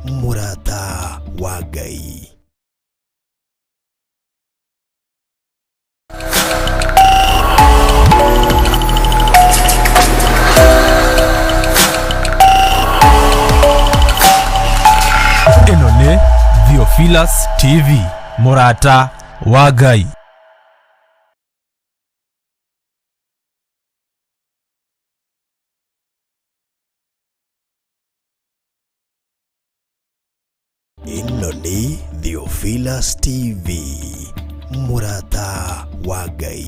Mũrata wa Ngai. Ĩno nĩ Theophilus TV, mũrata wa Ngai. Ĩno nĩ Theophilus TV, mũrata wa Ngai.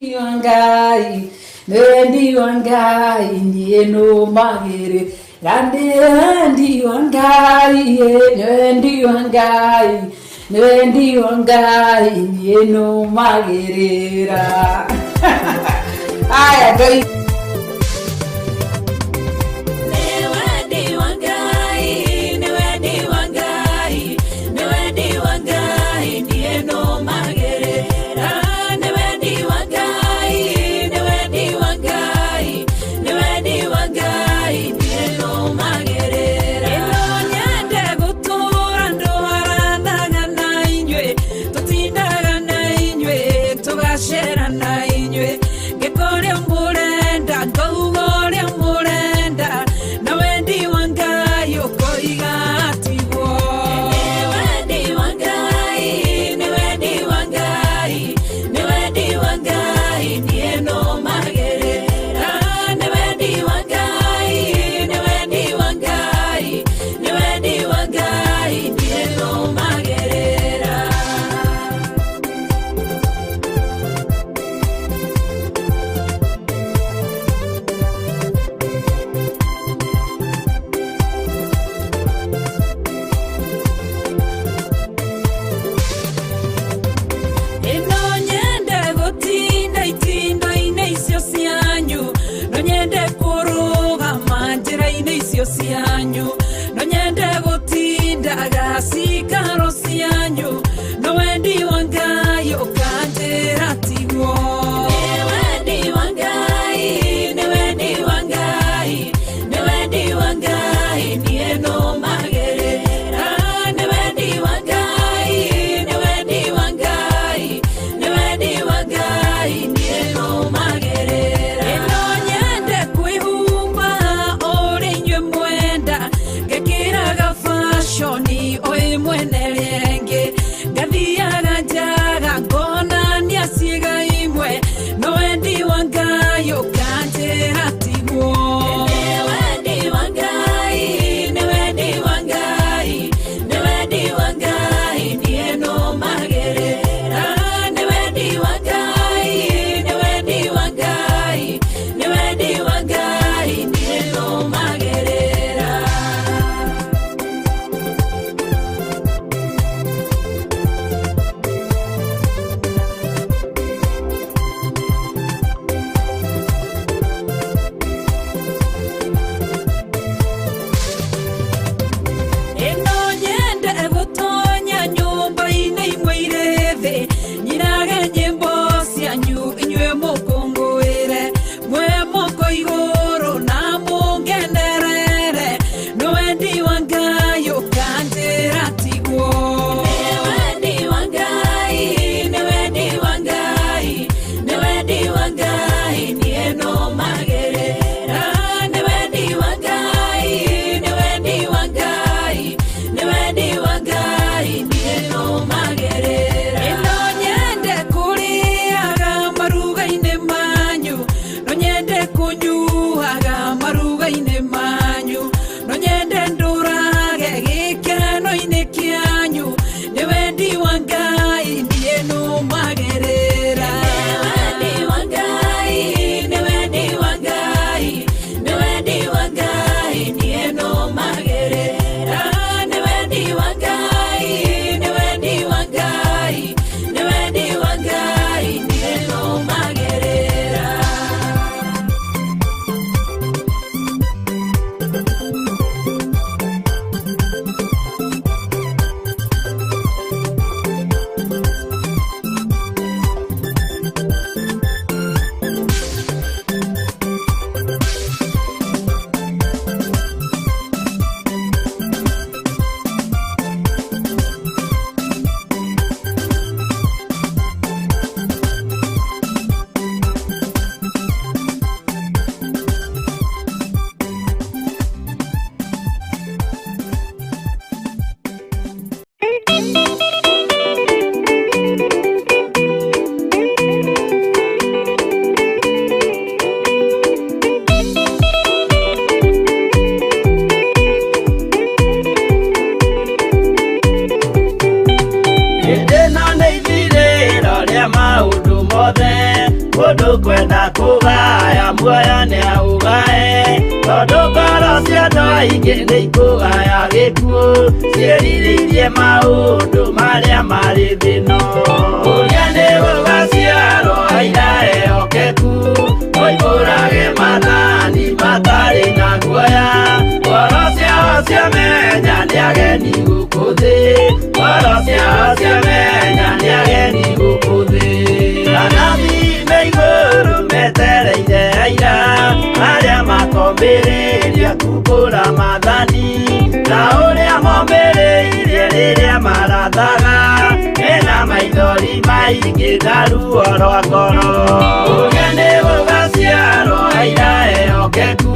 Wa Ngai, wendi wa Ngai niĩ nũmagĩrĩra, ndĩ wendi wa Ngai, nĩ wendi wa Ngai, nĩ wendi wa Ngai niĩ nũmagĩrĩra. Aya Ngai. Cianyu no nyende gũtindaga cikaro cianyu, no wendi wa Ngai ũkanjĩra tiguo. Nĩ wendi wa Ngai, nĩ wendi wa Ngai, nĩ wendi wa Ngai niĩ nũmagĩrĩra. Nĩ wendi wa Ngai, nĩ wendi wa Ngai, nĩ wendi wa Ngai niĩ nũmagĩrĩra. Ĩno nyende kwĩhumba ũrĩa inyuĩ mwenda, ngekĩraga fashion o ĩmwe na ĩrĩa ĩngĩ, ngathiaga njaga ngonania ciĩga imwe, no wendi wa Ngai ũkanjĩra tiguo. Nĩ wendi wa Ngai, nĩ wendi wa Ngai, nĩ wendi wa Ngai niĩ nũmagĩrĩra. Nĩ wendi wa Ngai, nĩ wendi wa Ngai, nĩ wendi wa Ngai niĩ nũmagĩrĩra. Ĩno nyende gũtonya nyũmba-inĩ imwe irĩ thĩ, nyinage nyĩmbo cianyu inyuĩ mũkũngũĩre, mwĩ moko igũrũ na mũngenerere, nĩ wendi wa Ngai ũkanjĩra tiguo. Nĩ wendi wa Ngai, nĩ wendi wa Ngai, nĩ wendi wa Ngai niĩ nũmagĩrĩra. Nĩ wendi wa Ngai, nĩ wendi wa Ngai, nĩ wendi wa Ngai niĩ nũmagĩrĩra. Ĩno nyende kũrĩaga maruga-inĩ Mũndũ kwenda kũgaya muoyo nĩaũgae tondũ ngoro cia andũ aingĩ nĩikũgaya gĩkuũ ciĩrirĩirie maũndũ marĩa marĩ thĩ-ĩno. Ũrĩa nĩ gũgaciarwo aira ehokeku moimbũrage maathani matarĩ na guoya ngoro ciao ciamenya nĩ ageni gũkũ thĩ ngoro ciao ciamenya nĩ ageni gũkũ thĩ. Anabii me igũrũ metereire aira arĩa makombĩrĩria kumbũra maathani ta ũrĩa mombĩrĩirie rĩrĩa marathaga mena maithori maingĩ na ruo rwa ngoro. Ũrĩa nĩ gũgaciarwo aira ehokeku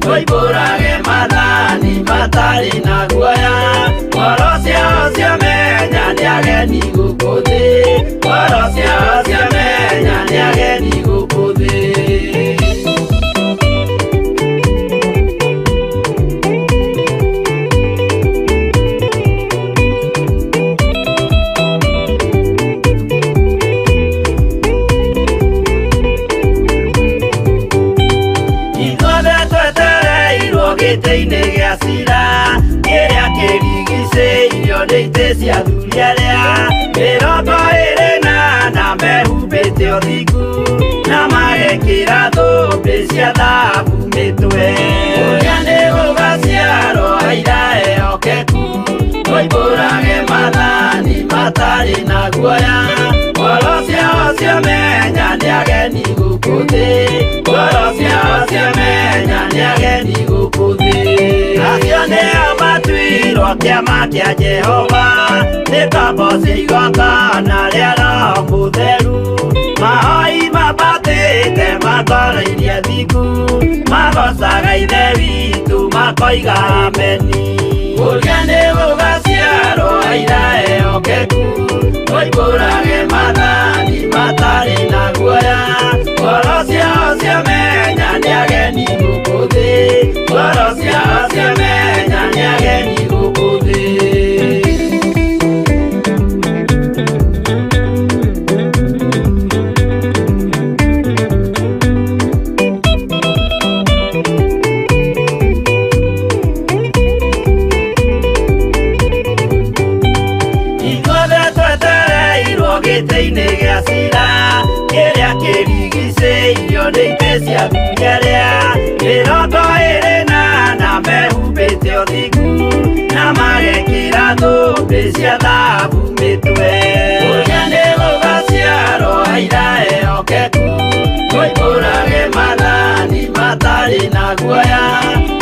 moimbũrage maathani matarĩ na guoya ngoro ciao ciamenya nĩ ageni gũkũ thĩ ngoro ciao ciamenya nĩ ageni gũkũ thĩ. Ithuothe twetereirwo gĩtĩ-inĩ gĩa cira kĩrĩa kĩrigicĩirio nĩ itĩ cia athuri arĩa 24 mehumbĩte ũthingu na magekĩra thũmbĩ cia thahabu mĩtwe. Ũrĩa nĩ gũgaciarwo aira ehokeku moimbũrage maathani matarĩ na guoya ngoro ciao ciamenya nĩ ageni gũkũ thĩ ngoro ciao ciamenya nĩ ageni gũkũ thĩ. Acio nĩo matuirwo kĩama kĩa Jehova nĩ kamboci igongona rĩa Roho Mũtheru mahoi mambatĩte matoroirie thingu magocaga Ithe witũ makoiga ameni. Ũrĩa nĩ gũgaciarwo aira ehokeku moimbũrage maathani matarĩ na guoya ngoro ciao ciamenya nĩ ageni gũkũ thĩ ngoro ciao ciamenya nĩ ageni gũkũ thĩ. Ithuothe twetereirwo gĩtĩ-inĩ gĩa cira kĩrĩa kĩrigicĩirio nĩ itĩ cia athuri arĩa 24 mehumbĩte ũthingu na magekĩra thũmbĩ cia thahabu mĩtwe. Ũrĩa nĩ gũgaciarwo aira ehokeku moimbũrage maathani matarĩ na guoya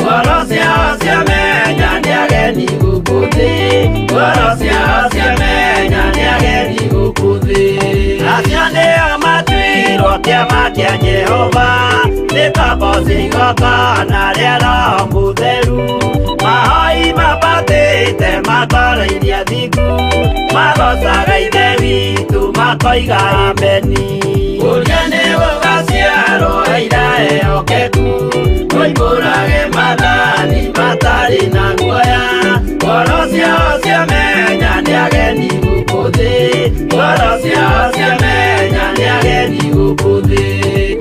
ngoro ciao ciamenya nĩ ageni gũkũ thĩ ngoro ciao ciamenya nĩ ageni gũkũ thĩ. Acio nĩo matuirwo kĩama kĩa Jehova nĩ kamboci igongona rĩa Roho Mũtheru mahoi mambatĩte matoroirie thingu magocaga Ithe witũ makoiga ameni. Ũrĩa nĩ gũgaciarwo aira ehokeku moimbũrage maathani matarĩ na guoya ngoro ciao ciamenya nĩ ageni gũkũ thĩ ngoro ciao ciamenya nĩ ageni gũkũ thĩ.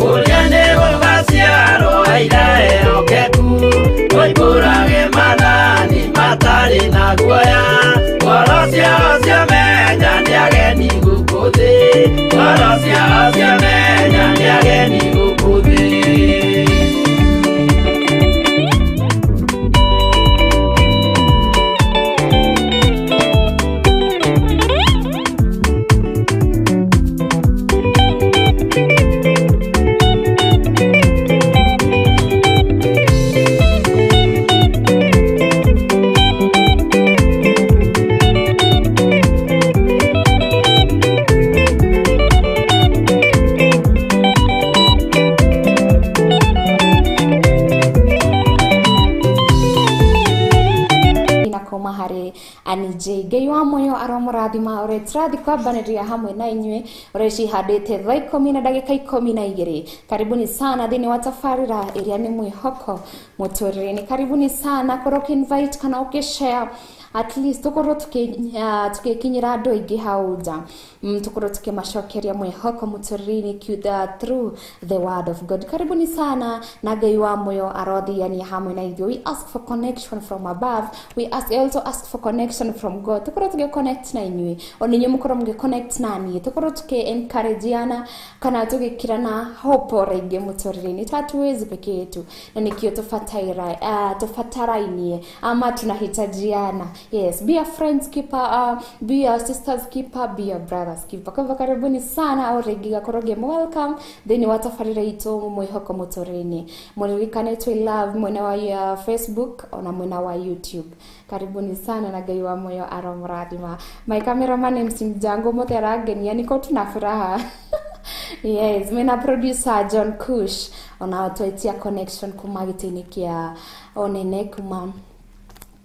Ũrĩa nĩ gũgaciarwo aira ehokeku moimbũrage maathani matarĩ na guoya ngoro ciao ciamenya nĩ ageni gũkũ thĩ ngoro ciao ciamenya nĩ ageni gũkũ thĩ. Ngai wa moyo aromurathima ore turathi kwambaniria hamwe na inyue ore cihandite thaa 10 na ndagika 12. Karibuni sana thini wa tabarĩra ĩrĩa nĩ mwĩhoko mũtũrĩre-inĩ. Karibuni sana korwo ũkĩ invite kana ũkĩ share At least tukorwo tukikinyira andu aingi hau nja, tukorwo tukimacokeria mwihoko muturire-ini through the word of God. Karibuni sana na Ngai wa moyo arothiania hamwe na ithuĩ. We ask for connection from above. We also ask for connection from God. Tukorwo tugi connect na inyuĩ, ona inyuĩ mukorwo mũgĩ connect na niĩ, tukorwo tuki encourageana kana tugikirana hope rĩngĩ mũtũrĩre-inĩ. Tatuwezi peke yetu, na nikio tubatarainie ama tunahitajiana. Yes, be a friend's keeper, be a sister's keeper, be a brother's keeper. Kwa hivyo karibuni sana au rĩngĩ gakorwo ngĩ welcome thĩinĩ wa tabarĩra itũ mwĩhoko mũtũrĩre-inĩ. Mũririkane twĩ live mwena wa Facebook ona mwena wa YouTube. Karibuni sana na Ngai wa moyo aromrathima. My cameraman MC Mjango mothe arangenia, niko tuna furaha. Yes, mena producer John Kush ona twetia connection kuma gĩtĩ-inĩ kĩa onene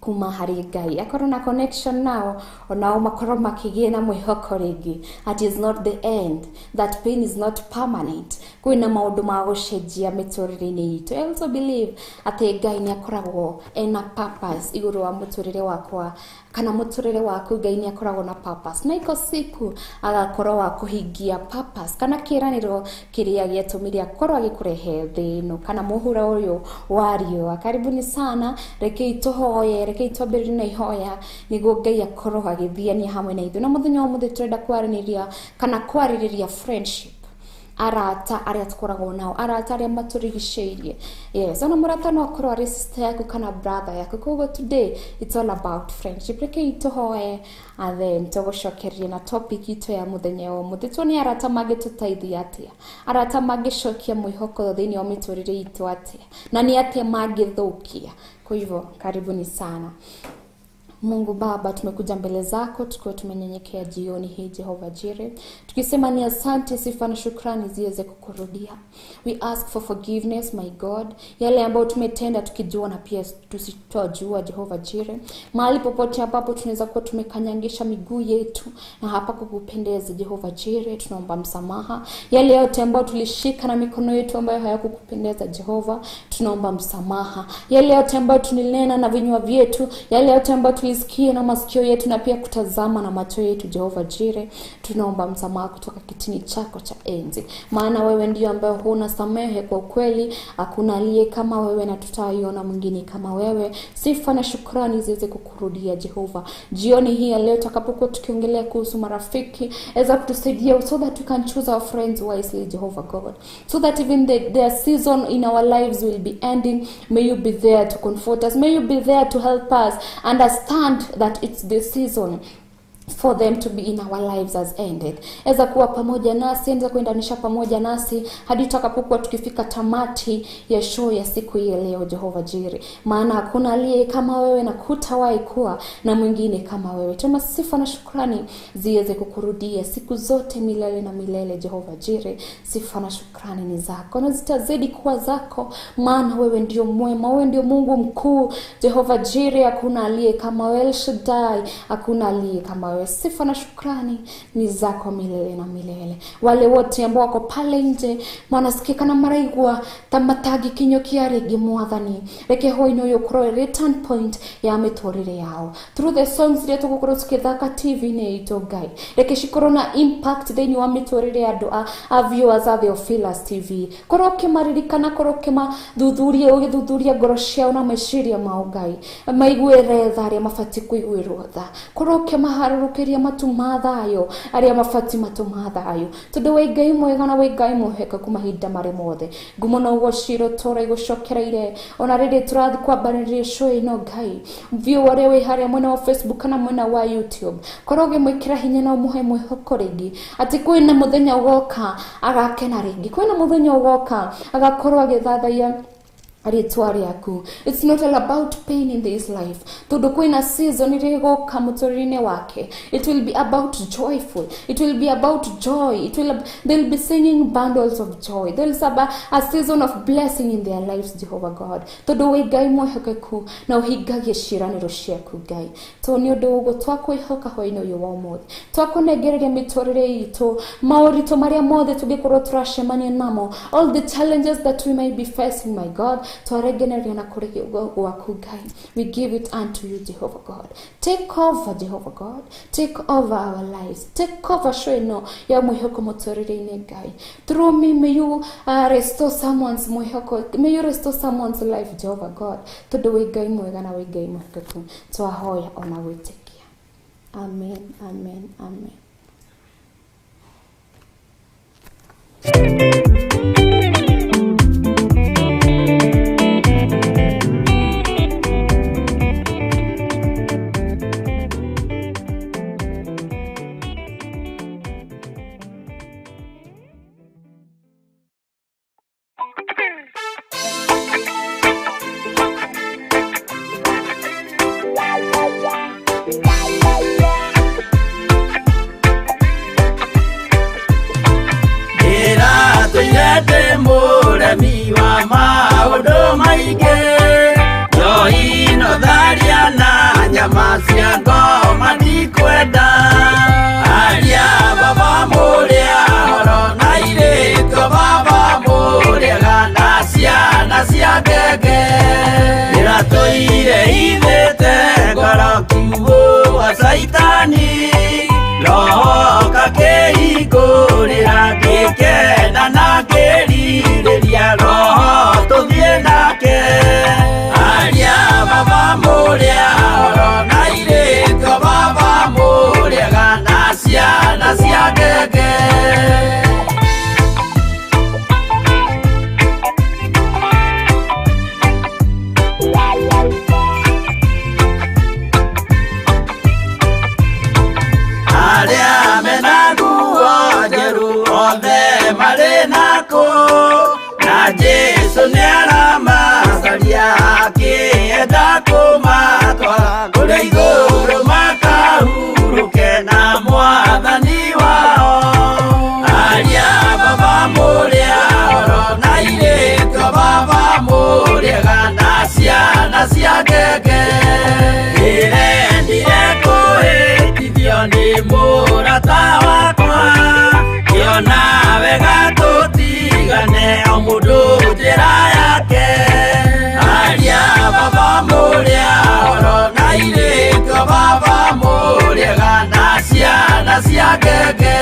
kuma harĩ Ngai. Akorwo na connection nao, onao makorwo makĩgĩa na mwĩhoko rĩngĩ. That is not the end, that pain is not permanent. Kwĩna maũndũ ma gũcenjia mĩtũrĩre-inĩ itũ. I also believe atĩ Ngai nĩ akoragwo ena purpose igũrũ wa mũtũrĩre wakwa kana mũtũrĩre waku. Ngai nĩ akoragwo na purpose, na iko siku agakorwo wa kũhingia purpose kana kĩĩranĩro kĩrĩa gĩatũmire akorwo agĩkũrehe thĩ ĩno kana mũhuro ũyũ wa riũa. Karibuni sana, rekei tũhoye, rekei twambĩrĩrie na ihoya nĩguo Ngai akorwo agĩthiania hamwe na ithuĩ. Na mũthenya wa ũmũthĩ tũrenda kwaranĩria kana kwarĩrĩria friendship, arata arĩa tũkoragwo nao, arata arĩa matũrigicĩirie. Yes, ona mũrata no akorwo arĩ sister yaku kana brother yaku. Koguo today it's all about friendship. Rekei tũhoe and then tũgũcokeria na topic itũ ya mũthenya wa ũmũthĩ. Tuone arata mangĩtũteithia atĩa, arata mangĩcokia mwĩhoko thĩinĩ wa mĩtũrĩre itũ atĩa, na nĩ atĩa mangĩthũkia. Kwa hivyo karibuni sana. Mungu Baba, tumekuja mbele zako tukiwa tumenyenyekea jioni hii Jehova Jireh, tukisema ni asante, sifa na shukrani ziweze kukurudia. We ask for forgiveness, my God, yale ambayo tumetenda tukijua na pia tusitojua Jehova Jireh. Mahali popote ambapo tunaweza kuwa tumekanyangisha miguu yetu na hapa kukupendeza Jehova Jireh, tunaomba msamaha. Yale yote ambayo tulishika na mikono yetu ambayo hayakukupendeza Jehova, tunaomba msamaha. Yale yote ambayo tulinena na vinywa vyetu, yale yote ambayo tulisikia na masikio yetu na pia kutazama na macho yetu Jehova Jireh, tunaomba msamaha kutoka kitini chako cha enzi. Maana wewe ndiyo ambaye huna samehe kwa kweli, hakuna aliye kama wewe na tutaiona mwingine kama wewe. Sifa na shukrani ziweze kukurudia Jehova. Jioni hii ya leo tutakapokuwa tukiongelea kuhusu marafiki, eza kutusaidia so that we can choose our friends wisely Jehovah God, so that even their season in our lives will be ending. May you be there to comfort us, may you be there to help us understand that it's the season for them to be in our lives has ended. Eza kuwa pamoja nasi, eza kuendanisha pamoja nasi hadi tutakapokuwa tukifika tamati ya show ya siku hii leo Jehova Jireh. Maana hakuna aliye kama wewe na kutawahi kuwa na mwingine kama wewe. Tuma sifa na shukrani ziweze kukurudia siku zote milele na milele Jehova Jireh. Sifa na shukrani ni zako na zitazidi kuwa zako, maana wewe ndio mwema, wewe ndio Mungu mkuu Jehova Jireh. Hakuna aliye kama wewe, El Shaddai, hakuna aliye kama wewe. Sifa na shukrani ni zako milele na milele. Wale wote ambao wako pale nje wanasikia kana maraigua tamatagi kinyo kiaregi mwathani, reke hoino yokorwo return point ya miturire yao through the songs iria tugukorwo tukithaka TV-inĩ itũ Ngai, reke cikorwo na impact thĩinĩ wa miturire ya andũ a viewers a Theophilus TV. Korwo ũkĩmaririkana, korwo ũkĩmathuthuria, ũgĩthuthuria ngoro ciao na meciria mao Ngai, maiguĩre tha arĩa mabatiĩ kũiguĩrwo tha, korwo ũkĩmaharũrũkĩria matu ma thayũ arĩa mabatiĩ matu ma thayũ, tondũ wĩ Ngai mwega na wĩ Ngai mwĩhokeku mahinda marĩ mothe. Ngumo na ũgociro tũra igũcokereire ona rĩrĩ tũrathiĩ kwambanĩria show ĩno Ngai. View ũrĩa wĩ harĩa mwena wa Facebook kana mwena wa YouTube, korwo ũgĩmwĩkĩra hinya na ũmũhe mwĩhoko rĩngĩ atĩ kwĩna mũthenya ũgoka agakena rĩngĩ, kwĩna mũthenya ũgoka agakorwo agĩthathaiya rĩtwa rĩaku. It's not all about pain in this life, tondũ kwĩna season ĩrĩa ĩgoka mũtũrĩre-inĩ wake. It will be about joyful, it will be about joy, they'll be singing bundles of joy. There'll be a season of blessing in their lives Jehovah God, tondũ wĩ Ngai mwĩhokeku na ũhingagie ciĩranĩro ciaku Ngai. To nĩ ũndũ ũguo twakwĩhoka hwaĩ-inĩ ũyũ wa ũmũthĩ, twakũnengereria mĩtũrĩre itũ, maũritũ marĩa mothe tũngĩkorwo tũracemania namo, all the challenges that we may be facing my God, Twarengereria na kũrĩ gwaku Ngai. We give it unto you, Jehovah God. Take over, Jehovah God. Take over our lives. Take over show ĩno ya mwĩhoko mũtũrĩre-inĩ Ngai. Through me, may you restore someone's mwĩhoko. May you restore someone's life, Jehovah God. Tondũ wĩ Ngai mwega na wĩ Ngai mwĩhokeku. Twahoya ona gwĩtĩkia. Amen, amen, amen. Ndĩratũire ndĩ mũremi wa maũndũ maingĩ, njohi no tharia na nyama cia ngoma ndikwenda. Aria baba mũrĩa horo na airĩtu baba mũrĩega na ciana cia ngenge. Ndĩratũire ithĩte ngoro kiugũ wa caitani, roho kakĩhingũrĩra ngĩkena na ngĩrirĩria roho tũthiĩ nake. Aria baba mũrĩa horo na airĩtu baba mũrĩega na ciana cia ngenge. Arĩa mena nguo njerũ othe marĩ nakũ, na Jesũ nĩaramacaria akĩenda kũmatwara kũrĩa igũrũ makahurũke na mwathani wao. Aria baba mũrĩa horo na airĩtu baba mũrĩega na ciana cia ngenge. Ndĩrendire kũhĩtithio nĩ mũrata wakwa, ngĩona wega tũtigane o mũndũ njĩra yake. Aria baba mũrĩa horo na airĩtu baba mũrĩega na ciana cia ngenge.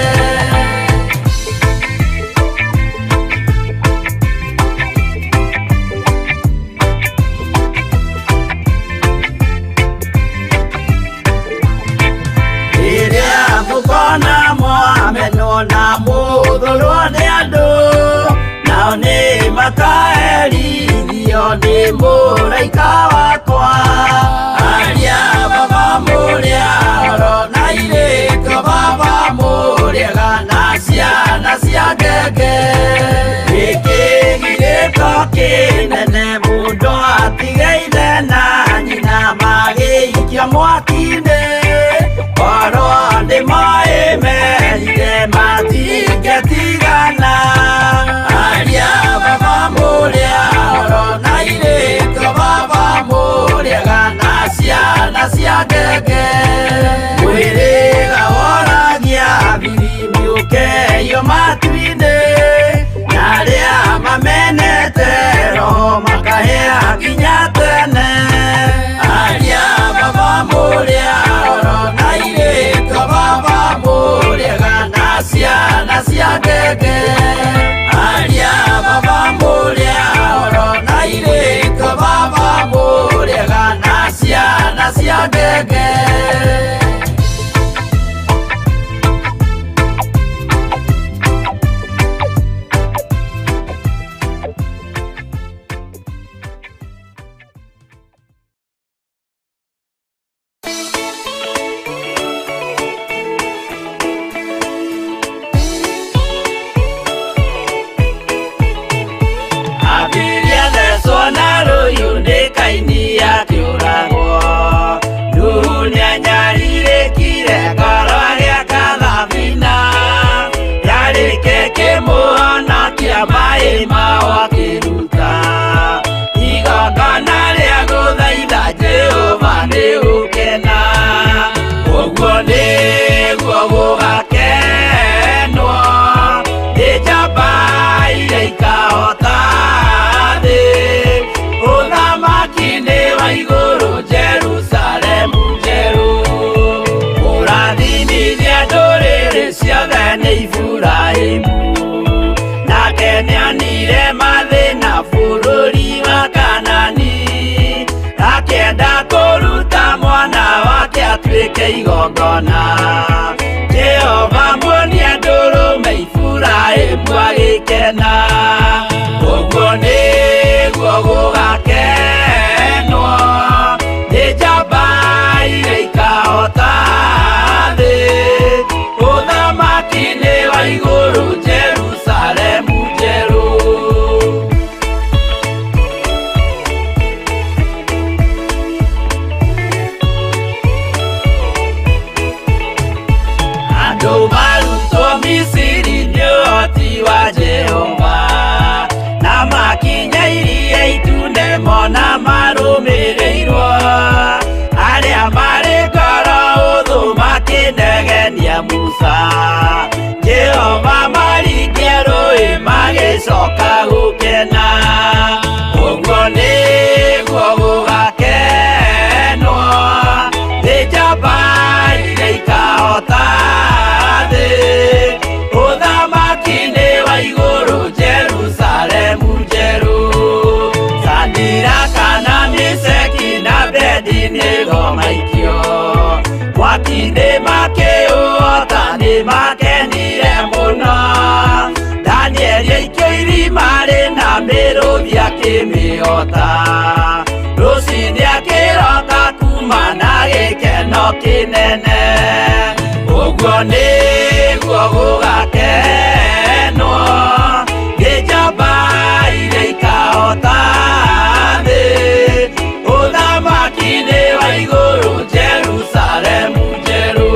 Rĩrĩa mũkona mwamenwo na mũthũrwo nĩ andũ, nao nĩ makaherithio nĩ mũraika wakwa. Aria baba mũrĩa horo na airĩtu baba mũrĩega na ciana cia ngenge. Gĩkĩ gĩko kĩnene mũndũ atige ithe na nyina magĩikio mwaki-inĩ, korwo nĩ moĩ merire matingĩtigana. Aria baba mũrĩa horo na airĩtu baba mũrĩega na ciana cia ngenge. Mwĩrĩga woragia biri mĩũkeyo matu-inĩ, na arĩa mamenete roho makahĩa nginya tene. Aria baba mũrĩa horo na airĩtu baba mũrĩega na ciana cia ngenge. Aria baba mũrĩa horo na airĩtu baba mũrĩega na ciana cia ngenge. Abiria thecwo na rũhiũ nĩ Kaini akĩũragwo. Nuhu nĩanyarirĩkire ngoro agĩaka thabina, yarĩke kĩmũhonokia maĩ mao akĩruta. Igongona rĩa gũthaitha Jehova nĩ gũkena, ũguo nĩguo gũgakenwo nĩ njamba iria ikahota thĩ. Nĩonire mathĩna bũrũri wa Kanani, akĩenda kũruta mwana wake atuĩke igongona. Jehova muonia ndũrũme Iburahĩmu agĩkena. Ũguo nĩguo gũgakenwo nĩ njamba iria ikahota thĩ. Ũthamaki-inĩ wa igũrũ Jerusalemu njerũ. Andũ marutwo Misiri nĩ ũhoti wa Jehova, na makinya iria itune mona marũmĩrĩirwo. Arĩa marĩ ngoro ũthũ makĩnegenia Musa, Jehova maringia rũĩ magĩcoka gũkena. Ũguo nĩguo gũgakenwo nĩ njamba iria ikahota thĩ. Ũthamaki-inĩ wa igũrũ Jerusalemu njerũ. Sadiraka na Meshaki na Abednego maikio mwaki-inĩ makĩũhota nĩmakenire mũno. Danieli aikio irima rĩna mĩrũthi akĩmĩhota. Rũciinĩ akĩroka kuma na gĩkeno kĩnene. Ũguo nĩguo gũgakenwo nĩ njamba iria ikahota thĩ. Ũthamaki-inĩ wa igũrũ Jerusalemu njerũ.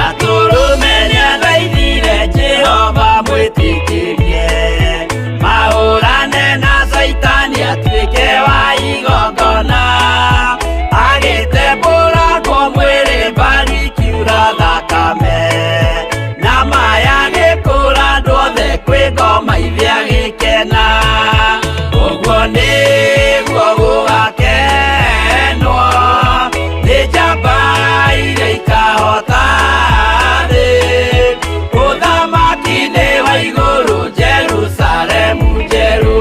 Atũrũme nĩathaithire Jehova mwĩtĩkĩrie, mahũrane na Caitani atuĩke wa igongona. Agĩtembũrangwo mwĩrĩ mbari ikiura thakame, na maya agĩkũra andũ othe kwĩ ngoma ithe agĩkena. Ũguo nĩguo gũgakenwo nĩ njamba iria ikahota thĩ. Ũthamaki-inĩ wa igũrũ Jerusalemu njerũ.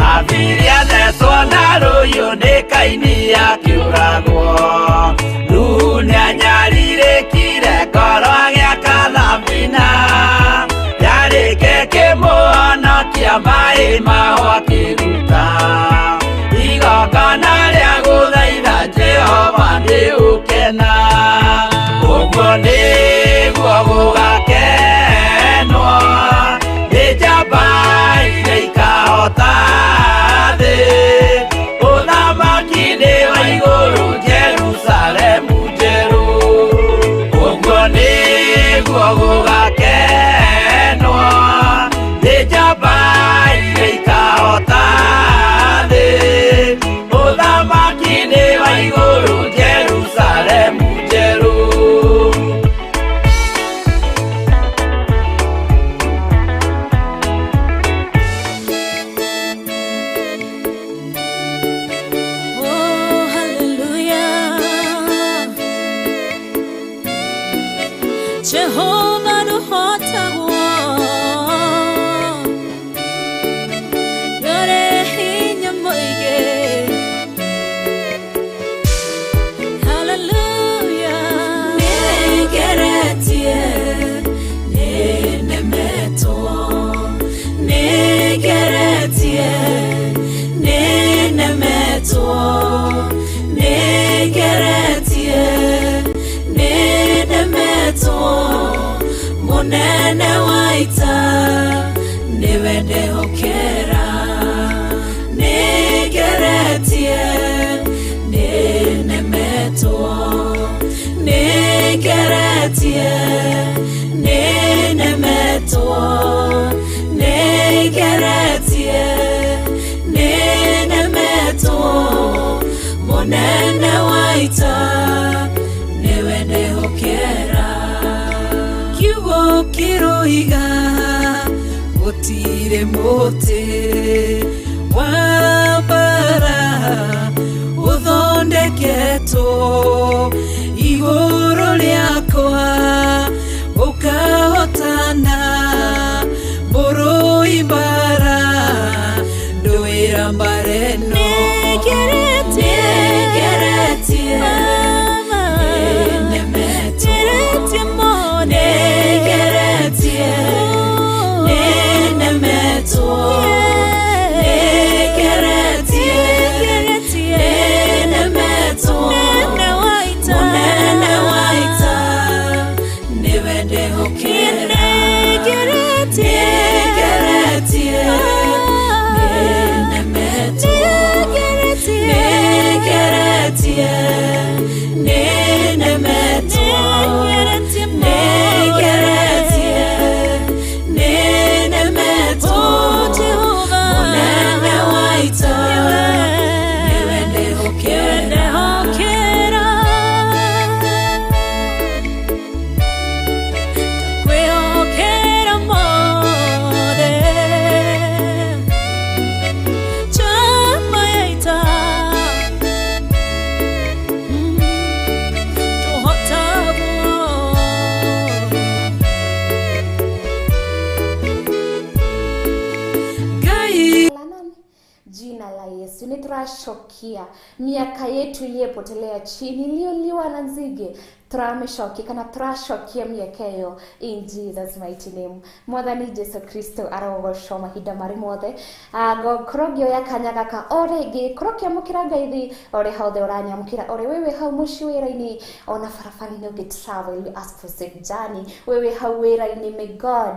Habili athecwo na rũhiũ nĩ Kaini akĩũragwo. Nuhu nĩanyarirĩkire ngoro agĩaka thabina, yarĩke kĩmũhonokia maĩ maho akĩruta. Igongona rĩa gũthaitha Jehova nĩ ũkena. Ũguo nĩguo gũgakenwo nĩ njamba iria ikahota thĩ. Ũthamaki-inĩ wa igũrũ Jerusalemu njerũ. Ũguo nĩguo gũgakenwo nĩ njamba iria ikahota thĩ. Ũthamaki-inĩ wa igũrũ Jerusalemu njerũ. Oh, hallelujah. Jehovah nũhotagwo. Nĩũrĩ hinya mũingĩ. Hallelujah. Nĩngeretie, nĩnemetwo. Nĩngeretie, nĩnemetwo. Nĩngeretie, nĩnemetwo. Mũnene wa ita nĩwe ndehokera. Nĩngeretie, nĩnemetwo. Nĩngeretie, nĩnemetwo. Nĩngeretie, nĩnemetwo. Mũnene wa ita nĩwe ndehokera. Kiugo kĩroiga gũtirĩ mũtĩ wa mbara. Wĩhoketwo igũrũ rĩakwa ũkahotana mbũrũi mbara ndũĩra mbara ĩno nĩngeretie nĩnemetwo nĩngeretie nĩnemetwo nĩngeretie nĩnemetwo mũnene wa ita nĩwe ndĩhokera nĩngeretie nĩnemetwo nĩngeretie nĩnemetwo nĩngeretie nĩnemetwo mũnene wa ita nĩwe ndĩhokera. Ngai La nani? Jina la Yesu. Nĩtũracokia miaka yetu iliyopotelea chini iliyoliwa na nzige, tũramĩcokia kana tũracokia mĩaka ĩyo in Jesus mighty name. Mwathani Jesu Kristo arogocwo mahinda marĩ mothe. Ngorwo ngĩoya kanya gaka o rĩngĩ korwo ũkĩamũkĩra ngaithi o rĩ hothe ũranyamũkĩra o rĩ wĩ hau mũciĩ wĩra-inĩ ona barabara-inĩ ũngĩ travel, you ask for safe journey. Wĩ hau wĩra-inĩ, may God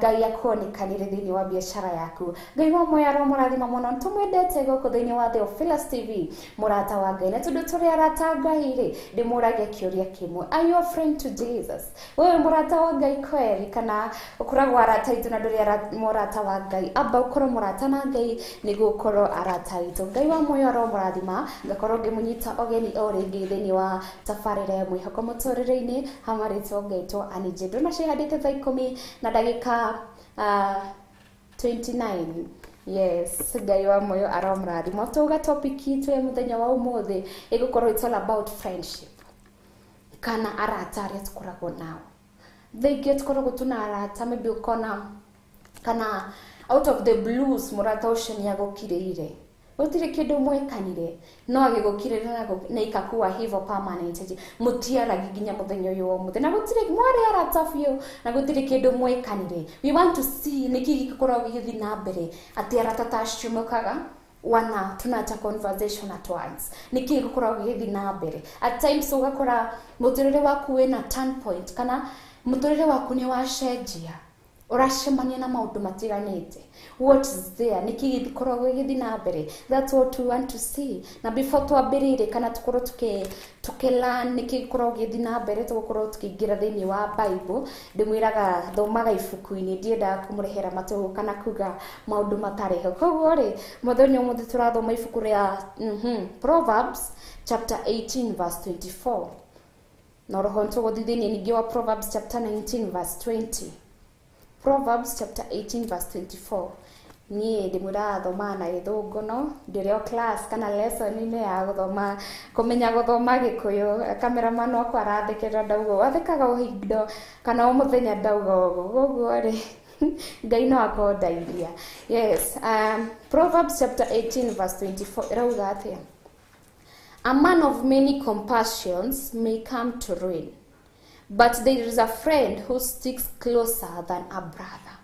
Ngai akuonekanĩre thĩinĩ wa biacara yaku. Ngai wa muoyo aromũrathima mũno. Nĩtũmwendete gũkũ thĩinĩ wa Theophilus TV, mũrata wa Ngai, na tondũ tũrĩ arata a Ngai rĩ, ndĩmũragia kĩũria kĩmwe: are you a friend to Jesus? Wewe mũrata wa Ngai kweri kana ũkoragwo arata aitũ na ndũrĩ mũrata wa Ngai? Amba ũkorwo mũrata na Ngai nĩguo ũkorwo arata aitũ. Ngai wa muoyo aromũrathima. Ngakorwo ngĩmũnyita ũgeni o rĩngĩ thĩinĩ wa tabarĩra ya mwĩhoko mũtũrĩre-inĩ hamarĩtwo ngaitwo Annie Ndona cihandĩte thaa 10 na ndagĩka 29. Yes, Ngai wa muoyo aromũrathima. Tauga topic itũ ya mũthenya wa ũmũthĩ ĩgũkorwo it's all about friendship kana arata arĩa tũkoragwo nao. Thaingĩ tũkoragwo tuna arata, maybe ũkona kana out of the blues mũrata ũcio nĩ agũkirĩire, gũtirĩ kĩndũ mwekanire no agĩgũkirĩra na ikakuwa hivyo permanent, mũtiaragi nginya mũthenya ũyũ wa ũmũthĩ na gũtirĩ mwarĩ arata biũ na gũtirĩ kĩndũ mwekanire. We want to see nĩkĩ gĩkoragwo gĩgĩthiĩ na mbere atĩ arata ta acio mokaga wana tunacha conversation at once. Nĩkĩ gĩkoragwo gĩgĩthiĩ na mbere? At times ũgakora mũtũrĩre waku wĩna turn point kana mũtũrĩre waku nĩ wacenjia, ũracemania na maũndũ matiganĩte. What is there? Nĩkĩ gĩkoragwo gĩgĩthiĩ na mbere? That's what we want to see. Na before twambĩrĩrie kana tũkorwo tũkĩ learn nĩkĩ gĩkoragwo gĩgĩthiĩ na mbere, tũgũkorwo tũkĩingĩra thĩinĩ wa Bible. Ndĩmwĩraga thomaga ibuku-inĩ, ndiendaga kũmũrehera matũgũ kana kuga maũndũ matarĩ ho. Koguo rĩ, mũthenya ũmũthĩ tũrathoma ibuku rĩa Proverbs chapter 18 verse 24, na roho tũgũthiĩ thĩinĩ ningĩ wa Proverbs chapter 19 verse 20. Proverbs chapter 18 verse 24. Niĩ ndĩmwĩraga thomaga na gĩthũngũ, no ndĩrĩ o class kana lesson-inĩ ya gũthoma kũmenya gũthoma gĩkũyũ. Cameraman wakwa arathekerera ndauga ũguo, athekaga o hingo kana o mũthenya ndauga ũguo. Koguo rĩ, Ngai no akorwo ndeithia. Yes, Proverbs chapter 18 verse 24 ĩrauga atĩa? A man of many compassions may come to ruin, but there is a friend who sticks closer than a brother.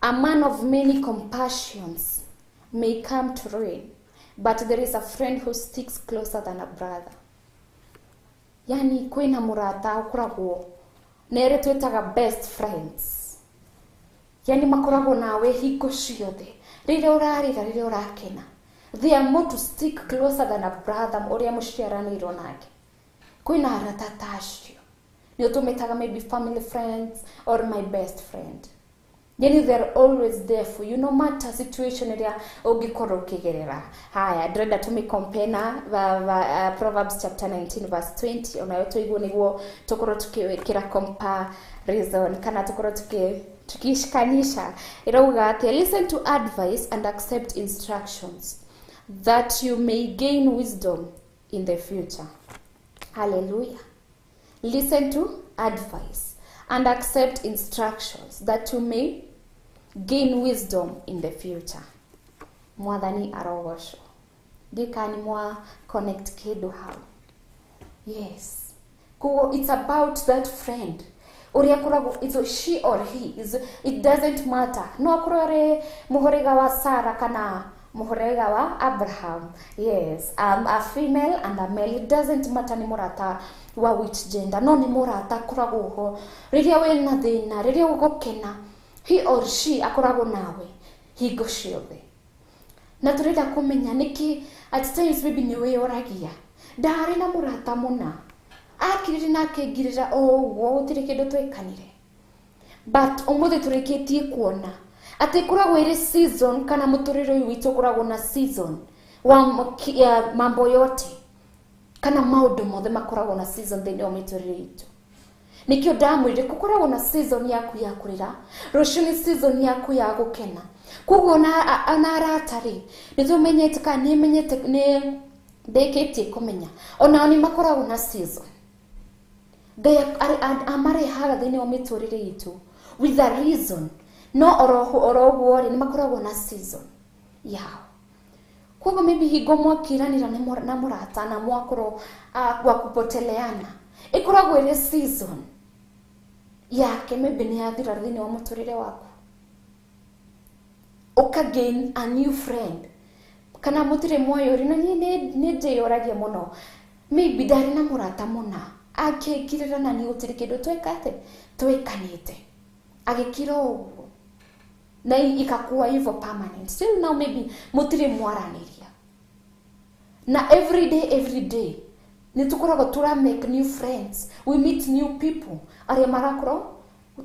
A man of many compassions may come to ruin, but there is a friend who sticks closer than a brother. Yani kwĩna mũrata ũkoragwo na erĩ twĩtaga best friends, yani makoragwo nawe hingo ciothe, rĩrĩa ũrarĩra, rĩrĩa ũrakena. They are more to stick closer than a brother ũrĩa mũciaranĩirwo nake. Kwĩna arata ta acio nĩ ũtũmĩtaga maybe family friends or my best friend. Yani they're always there for you no matter situation ĩrĩa ũngĩkorwo ũkĩgerera. Haya, ndĩrenda tũmĩ na Proverbs chapter 19 verse 20, onayo tũigue nĩguo tũkorwo tũkĩwĩkĩra comparison kana tũkorwo tukishikanisha. Ĩrauga atĩ listen to advice and accept instructions, that you may gain wisdom in the future. Hallelujah. Listen to advice and accept instructions that you may gain wisdom in the future. Mwathani arogocwo. Ndikani mwa connect kindu hau. Yes. Koguo it's about that friend. Uria akoragwo, it's she or he, is it doesn't matter. No akorwo ari muhuriga wa Sarah kana muhuriga wa Abraham. Yes, a female and a male, it doesn't matter ni murata wa which gender. No ni murata akoragwo ho riria wina thina, riria ugukena, he or she akoragwo nawe hingo ciothe. Na turenda kumenya niki at times maybe ni wiyuragia ndari na murata muna akirire na akingirira o uguo gutiri kindu twekanire, but umuthi turikitie kuona ati koragwo iri season kana muturire uyu witu koragwo na season wa mambo yote kana maundu mothe makoragwo na season thiini wa miturire itu. Nikio ndamwire gukoragwo na season yaku ya kurira, rucio ni season yaku ya gukena. Koguo ona arata ri nitumenyete kana nimenyete ni ndekitie kumenya onao ni makoragwo na season. Ngai amarehaga thiini wa miturire itu with a reason, no oro uguo ri ni makoragwo na season yao. Koguo maybe hingo mwakiranira na murata na mwakorwo wa kupoteleana, ikoragwo iri season yake maybe ni yathira thiini wa muturire waku, uka gain a new friend kana mutire moyo na ni ndiyuragia muno maybe ndari na murata muna akingirira na ni gutiri kindu twekate twekanite agikira uguo na ikakuwa hivyo permanent. Still now maybe mutire mwaraniria na every day nitukoragwo tura make new friends, we meet new people aria marakorwo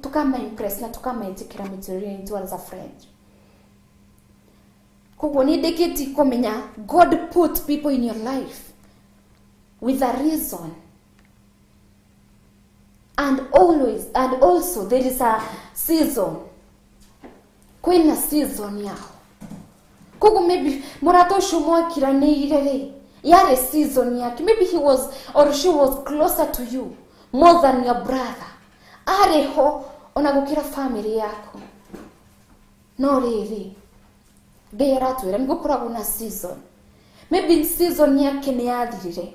tukama impress na tukametikira miturire itu as a friend. Koguo ni ndikiti kumenya God put people in your life with a reason, and always and also there is a season. Kwina season yao. Koguo maybe murata ucio mwakiranĩire ri yari season yake, maybe he was or she was closer to you more than your brother, ari ho ona gukira family yako. No riri Ngai aratwira ni gukoragwo na season, maybe season yake ni yathirire,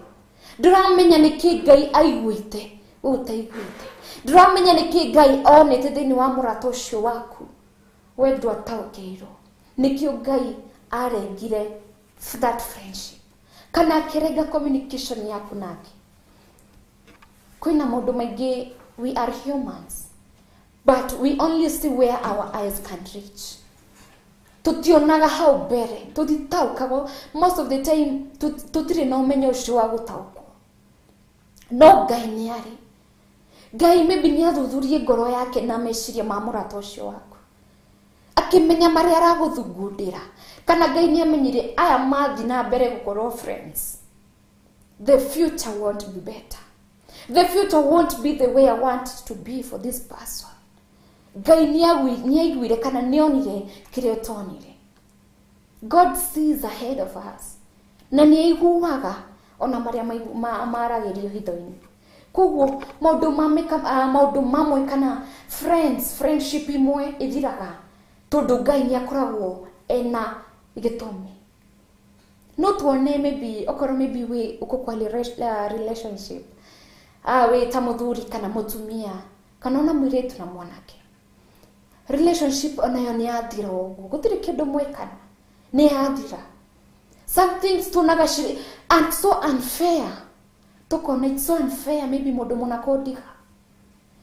nduramenya niki Ngai aiguite utaiguite, nduramenya niki Ngai onete thiini wa murata ucio waku we ndwataũkĩirwo nikio Ngai arengire that friendship kana akĩrenga communication yaku nake. Kwina maũndũ maingĩ, we are humans but we only see where our eyes can reach. Tutionaga hau mbere, tutitaũkagwo most of the time, tutire na ũmenyo ũcio wa gũtaũkwo. No Ngai nĩ arĩ. Ngai maybe nĩ athuthurie ngoro yake na meciria ma mũrata ũcio waku, akĩmenya marĩa aragũthugundĩra, kana Ngai nĩ amenyire aya mathi na mbere gũkorwo friends, the future won't be better, the future won't be the way I want it to be for this person. Ngai nĩ aiguire kana nĩ onire kĩrĩa ũtonire. God sees ahead of us na nĩ aiguaga ona marĩa maragĩrio hitho-inĩ. Koguo maũndũ mamwe kana friendship imwe ithiraga tondu Ngai nĩ akoragwo ena gĩtũmi. No tuone maybe okorwo maybe we uko kwa relationship, we ta muthuri kana mutumia kana ona mwiritu na mwanake, relationship onayo nĩ yathira ũguo, gũtirĩ kĩndũ mwekana, nĩ yathira. Some things tuonaga and so unfair, tukona it's so unfair maybe mũndũ mũna kũndiga.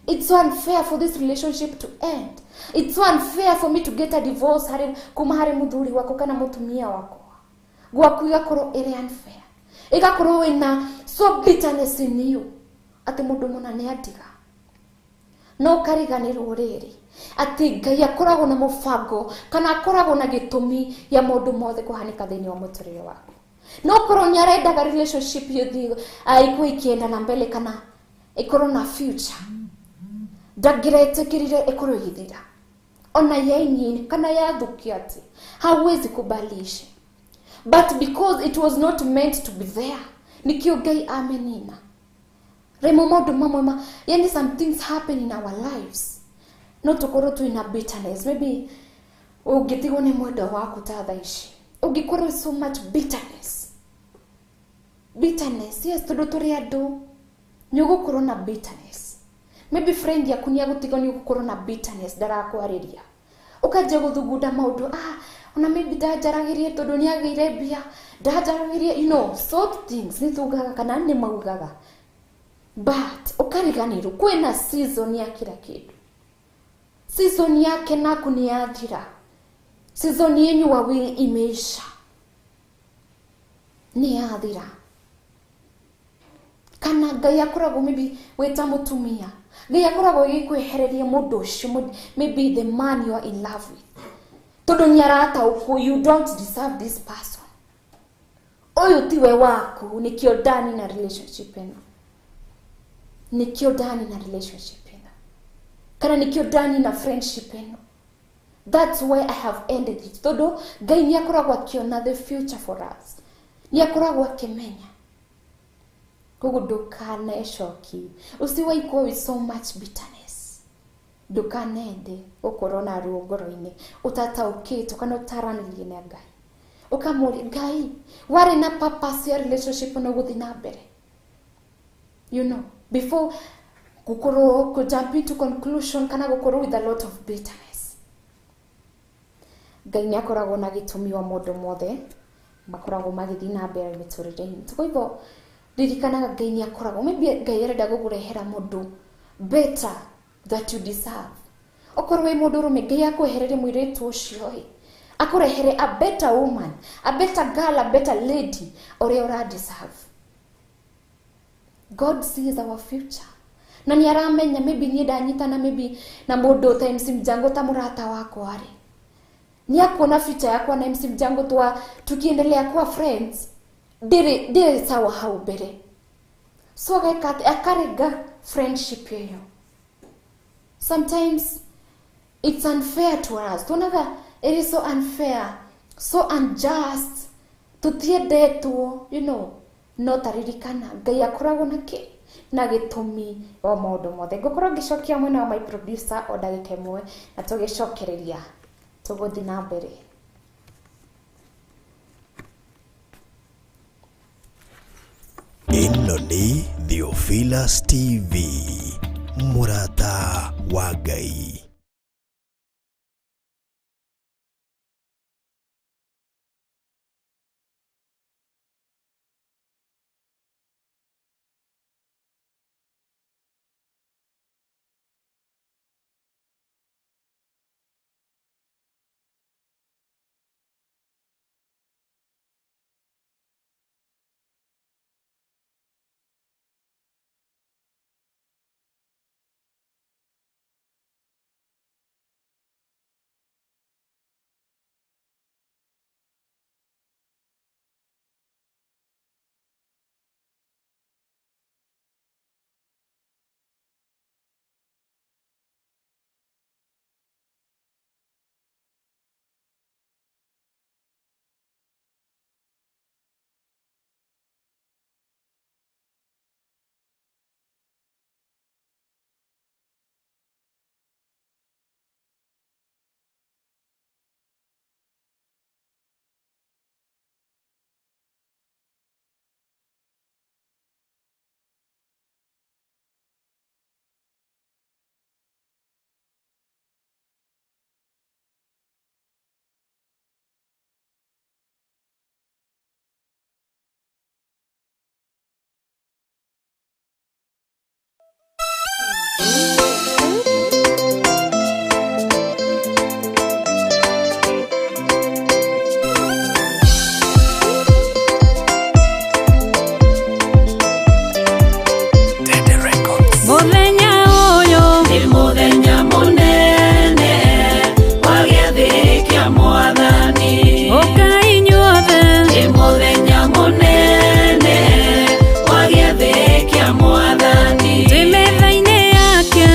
It's so unfair for this relationship to end. It's so unfair for me to get a divorce kuma harĩ mũthuri wakwa kana mũtumia wakwa. Gwaku igakorwo ĩrĩ unfair, igakorwo ĩna so bitterness in you atĩ mũndũ mũna nĩ andiga. No kariganĩrwo rĩrĩ atĩ Ngai akoragwo na mũbango kana akoragwo na gĩtũmi ya maũndũ mothe kũhanĩka thĩinĩ wa mũtũrĩre waku. No korwo nĩ arendaga relationship ĩyo ĩkorwo ĩkĩenda na mbere kana ĩkorwo na future, ndangĩretĩkĩrire ĩkorwo ĩgĩthira ona yainini kana yathũkia atĩ hawezi kubalisha. But because it was not meant to be there, nikio Ngai amenina. Rĩmwe maũndũ mamwe ma, yani some things happen in our lives, no tũkorwo twĩna bitterness. Maybe ũngĩtigwo nĩ mwendwa waku ta thaa ici, ũngĩkorwo so much bitterness. Bitterness, yes, tondũ tũrĩ andũ, nĩ ũgũkorwo na bitterness. Maybe friend yaku nĩ agũtiga, nĩ ũgũkorwo na bitterness, ndarakwarĩria, ũkanjia gũthugunda maũndũ, ona maybe ndanjaragĩrie tondũ nĩ agĩire mbia, ndanjaragĩrie, sort things nĩ tugaga kana nĩ maugaga, but ũkariganĩrwo kwĩna season ya kila kĩndũ. Season yake naku nĩ yathira, season yenyu wawili imeisha, nĩ yathira. Kana Ngai akoragwo, maybe wĩ ta mũtumia, Ngai akoragwo agĩkwehereria mũndũ ũcio, maybe the man you are in love with, tondũ nĩ arataũkwo you don't deserve this person, ũyũ tiwe waku, nĩkĩo ndani na relationship ĩno, nĩkĩo ndani na relationship ĩno, kana nĩkĩo ndani na friendship ĩno. That's why I have ended it. Tondũ Ngai nĩ akoragwo akĩona the future for us, nĩ akoragwo akĩmenya. Koguo ndũkanecokie, usiwahi with so much bitterness, ndũkanende gũkorwo na ruo ngoro-inĩ ũtataũkĩtwo kana ũtaranĩrie na Ngai, ũkamũria Ngai warĩ na purpose ya relationship no gũthiĩ na mbere, before gũkorwo kũ jump into conclusion kana gũkorwo with a lot of bitterness. Ngai nĩ akoragwo na gĩtũmi wa maũndũ mothe makoragwo magĩthiĩ na mbere mĩtũrĩre-inĩ. Kwa hivyo ririkanaga Ngai nĩ akoragwo, maybe Ngai arenda gũkũrehera mũndũ better that you deserve. Okorwo wĩ mũndũ ũrũme, Ngai akwehererie mũirĩtu ũcio ĩ, akũrehere a better woman, a better girl, a better lady ũrĩa ũra deserve. God sees our future na nĩ aramenya maybe niĩ ndanyitana maybe na mũndũ ta MC Mjango ta mũrata wakwa rĩ, nĩ akuona future yakwa na MC Mjango twa tukiendelea kuwa friends ndĩrĩ ndĩrĩ sawa hau mbere, so ageka atĩ akarega friendship ĩyo. Sometimes it's unfair to us, tuonaga it is so unfair, so unjust, tutiendetwo, no taririkana Ngai akoragwo na kĩ na gĩtũmi wa maũndũ mothe. Ngũkorwo ngĩcokia mwena wa my producer o ndagĩka ĩmwe na tũgĩcokereria tũgũthiĩ na mbere. Ĩno nĩ Theophilus TV, mũrata wa Ngai. Mũthenya ũyũ nĩ mũthenya mũnene wa gĩathĩ kĩa Mwathani. Ũkai inyuothe, nĩ mũthenya mũnene wa gĩathĩ kĩa Mwathani. Twĩ metha-inĩ yake,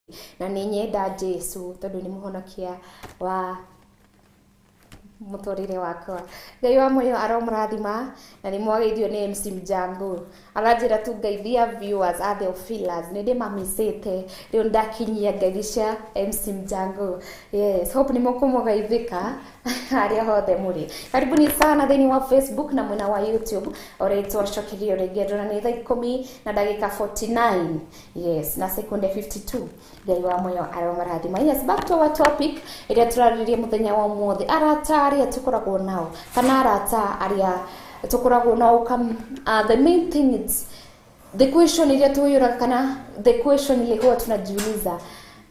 Na nĩ nyenda Jesu tondũ nĩ mũhonokia wa mũtũrĩre wakwa. Ngai wa muoyo aromũrathima na nĩ mwageithio nĩ MC Mjango. Aranjĩra tu ngeithia viewers a Theophilus, nĩ ndĩmamicĩte rĩu ndakinyia ngeithi cia MC Mjango. Yes, hope nĩ mũkũmũgeithĩka harĩa hothe mũrĩ. Karibuni sana thĩinĩ wa Facebook na mwena wa YouTube ũrĩa twacokerio rĩngĩ ndona nĩ thaa 10 na ndagĩka 49, yes, na sekunde 52. Ngai wa muoyo aromũrathima. Yes, back to our topic ĩrĩa tũrarĩrĩria mũthenya wa ũmũthĩ, arata arĩa tũkoragwo nao kana arata arĩa tũkoragwo nao. The main thing is the question iria tuyũraga kana the question ile huwa tunajiuliza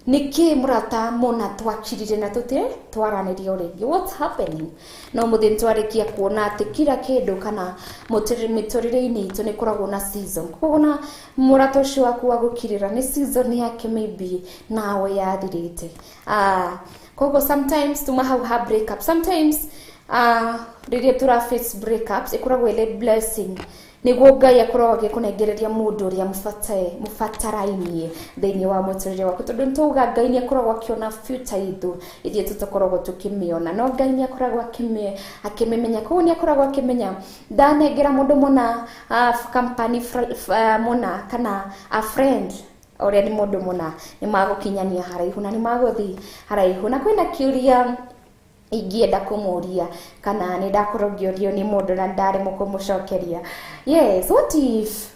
nĩ mũrata mũna twakirire na tũtirĩ twaranĩria rĩngĩ, what's happening? No mũthĩ nĩtwarĩkia kuona atĩ kila kĩndũ kana mĩtũrĩre-inĩ itũ nĩ ĩkoragwo na season. Koguo na mũrata ũcio waku wa gũkirĩra nĩ season yake maybe nawe yathirĩte. Koguo sometimes tuma hau ha break up, sometimes rĩrĩa tũra face breakups ĩkoragwo ĩrĩ blessing nĩguo Ngai akoragwo agĩkũnengereria mũndũ ũrĩa mũbatarainie thĩinĩ wa mũtũrĩre waku, tondũ nĩtwauga Ngai nĩ akoragwo akĩona future itũ ithuĩ tũtakoragwo tũkĩmĩona, no Ngai nĩ akoragwo akĩmĩmenya. Koguo nĩ akoragwo akĩmenya ndanengera mũndũ mũna company mũna kana a friend ũrĩa nĩ mũndũ mũna nĩ magũkinyania haraihu na nĩ magũthiĩ haraihu. Na kwĩna kĩũria ingĩenda kũmũria kana nĩ ndakorwo ngĩũrio nĩ mũndũ na ndaremwo kũmũcokeria. Yes, what if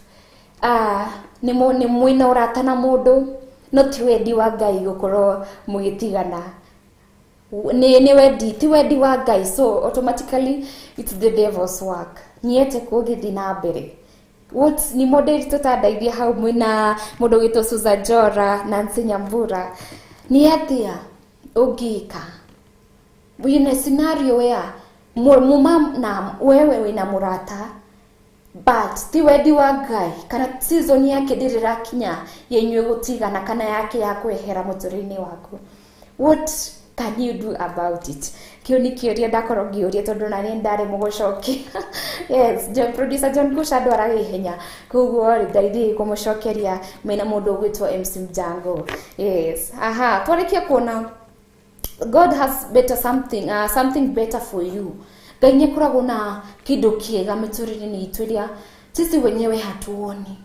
nĩ mwĩna ũrata na mũndũ no ti wendi wa Ngai gũkorwo mũgĩtigana, nĩ wendi ti wendi wa Ngai, so automatically it's the devil's work, niete kũgĩthiĩ na mbere. What ni model tũtandaithia hau mwĩna mũndũ wĩtwo Susan Jora, Nancy Nyambura, nĩ atĩa ũngĩka wina scenario where muma na wewe wina murata but ti wendi wa Ngai kana season yake ndĩrĩrakinya yenywe gũtigana kana yake ya kwehera mũtũrĩre-inĩ waku, what can you do about it? Kĩu nĩ kĩũria ndakorwo ngĩũria tondũ na nĩ ndarĩ mũgũcokia. Yes, John, producer John Kusha andwaraga ihenya, koguo rĩ ndeithie kũmũcokeria mena mũndũ ũgwĩtwo MC Mjango. Yes, aha, twarĩkia kuona God has better something, something better for you. Ngai nĩ akoragwo na kĩndũ kĩega mĩtũrĩre-inĩ itũ ĩrĩa sisi wenyewe hatuoni.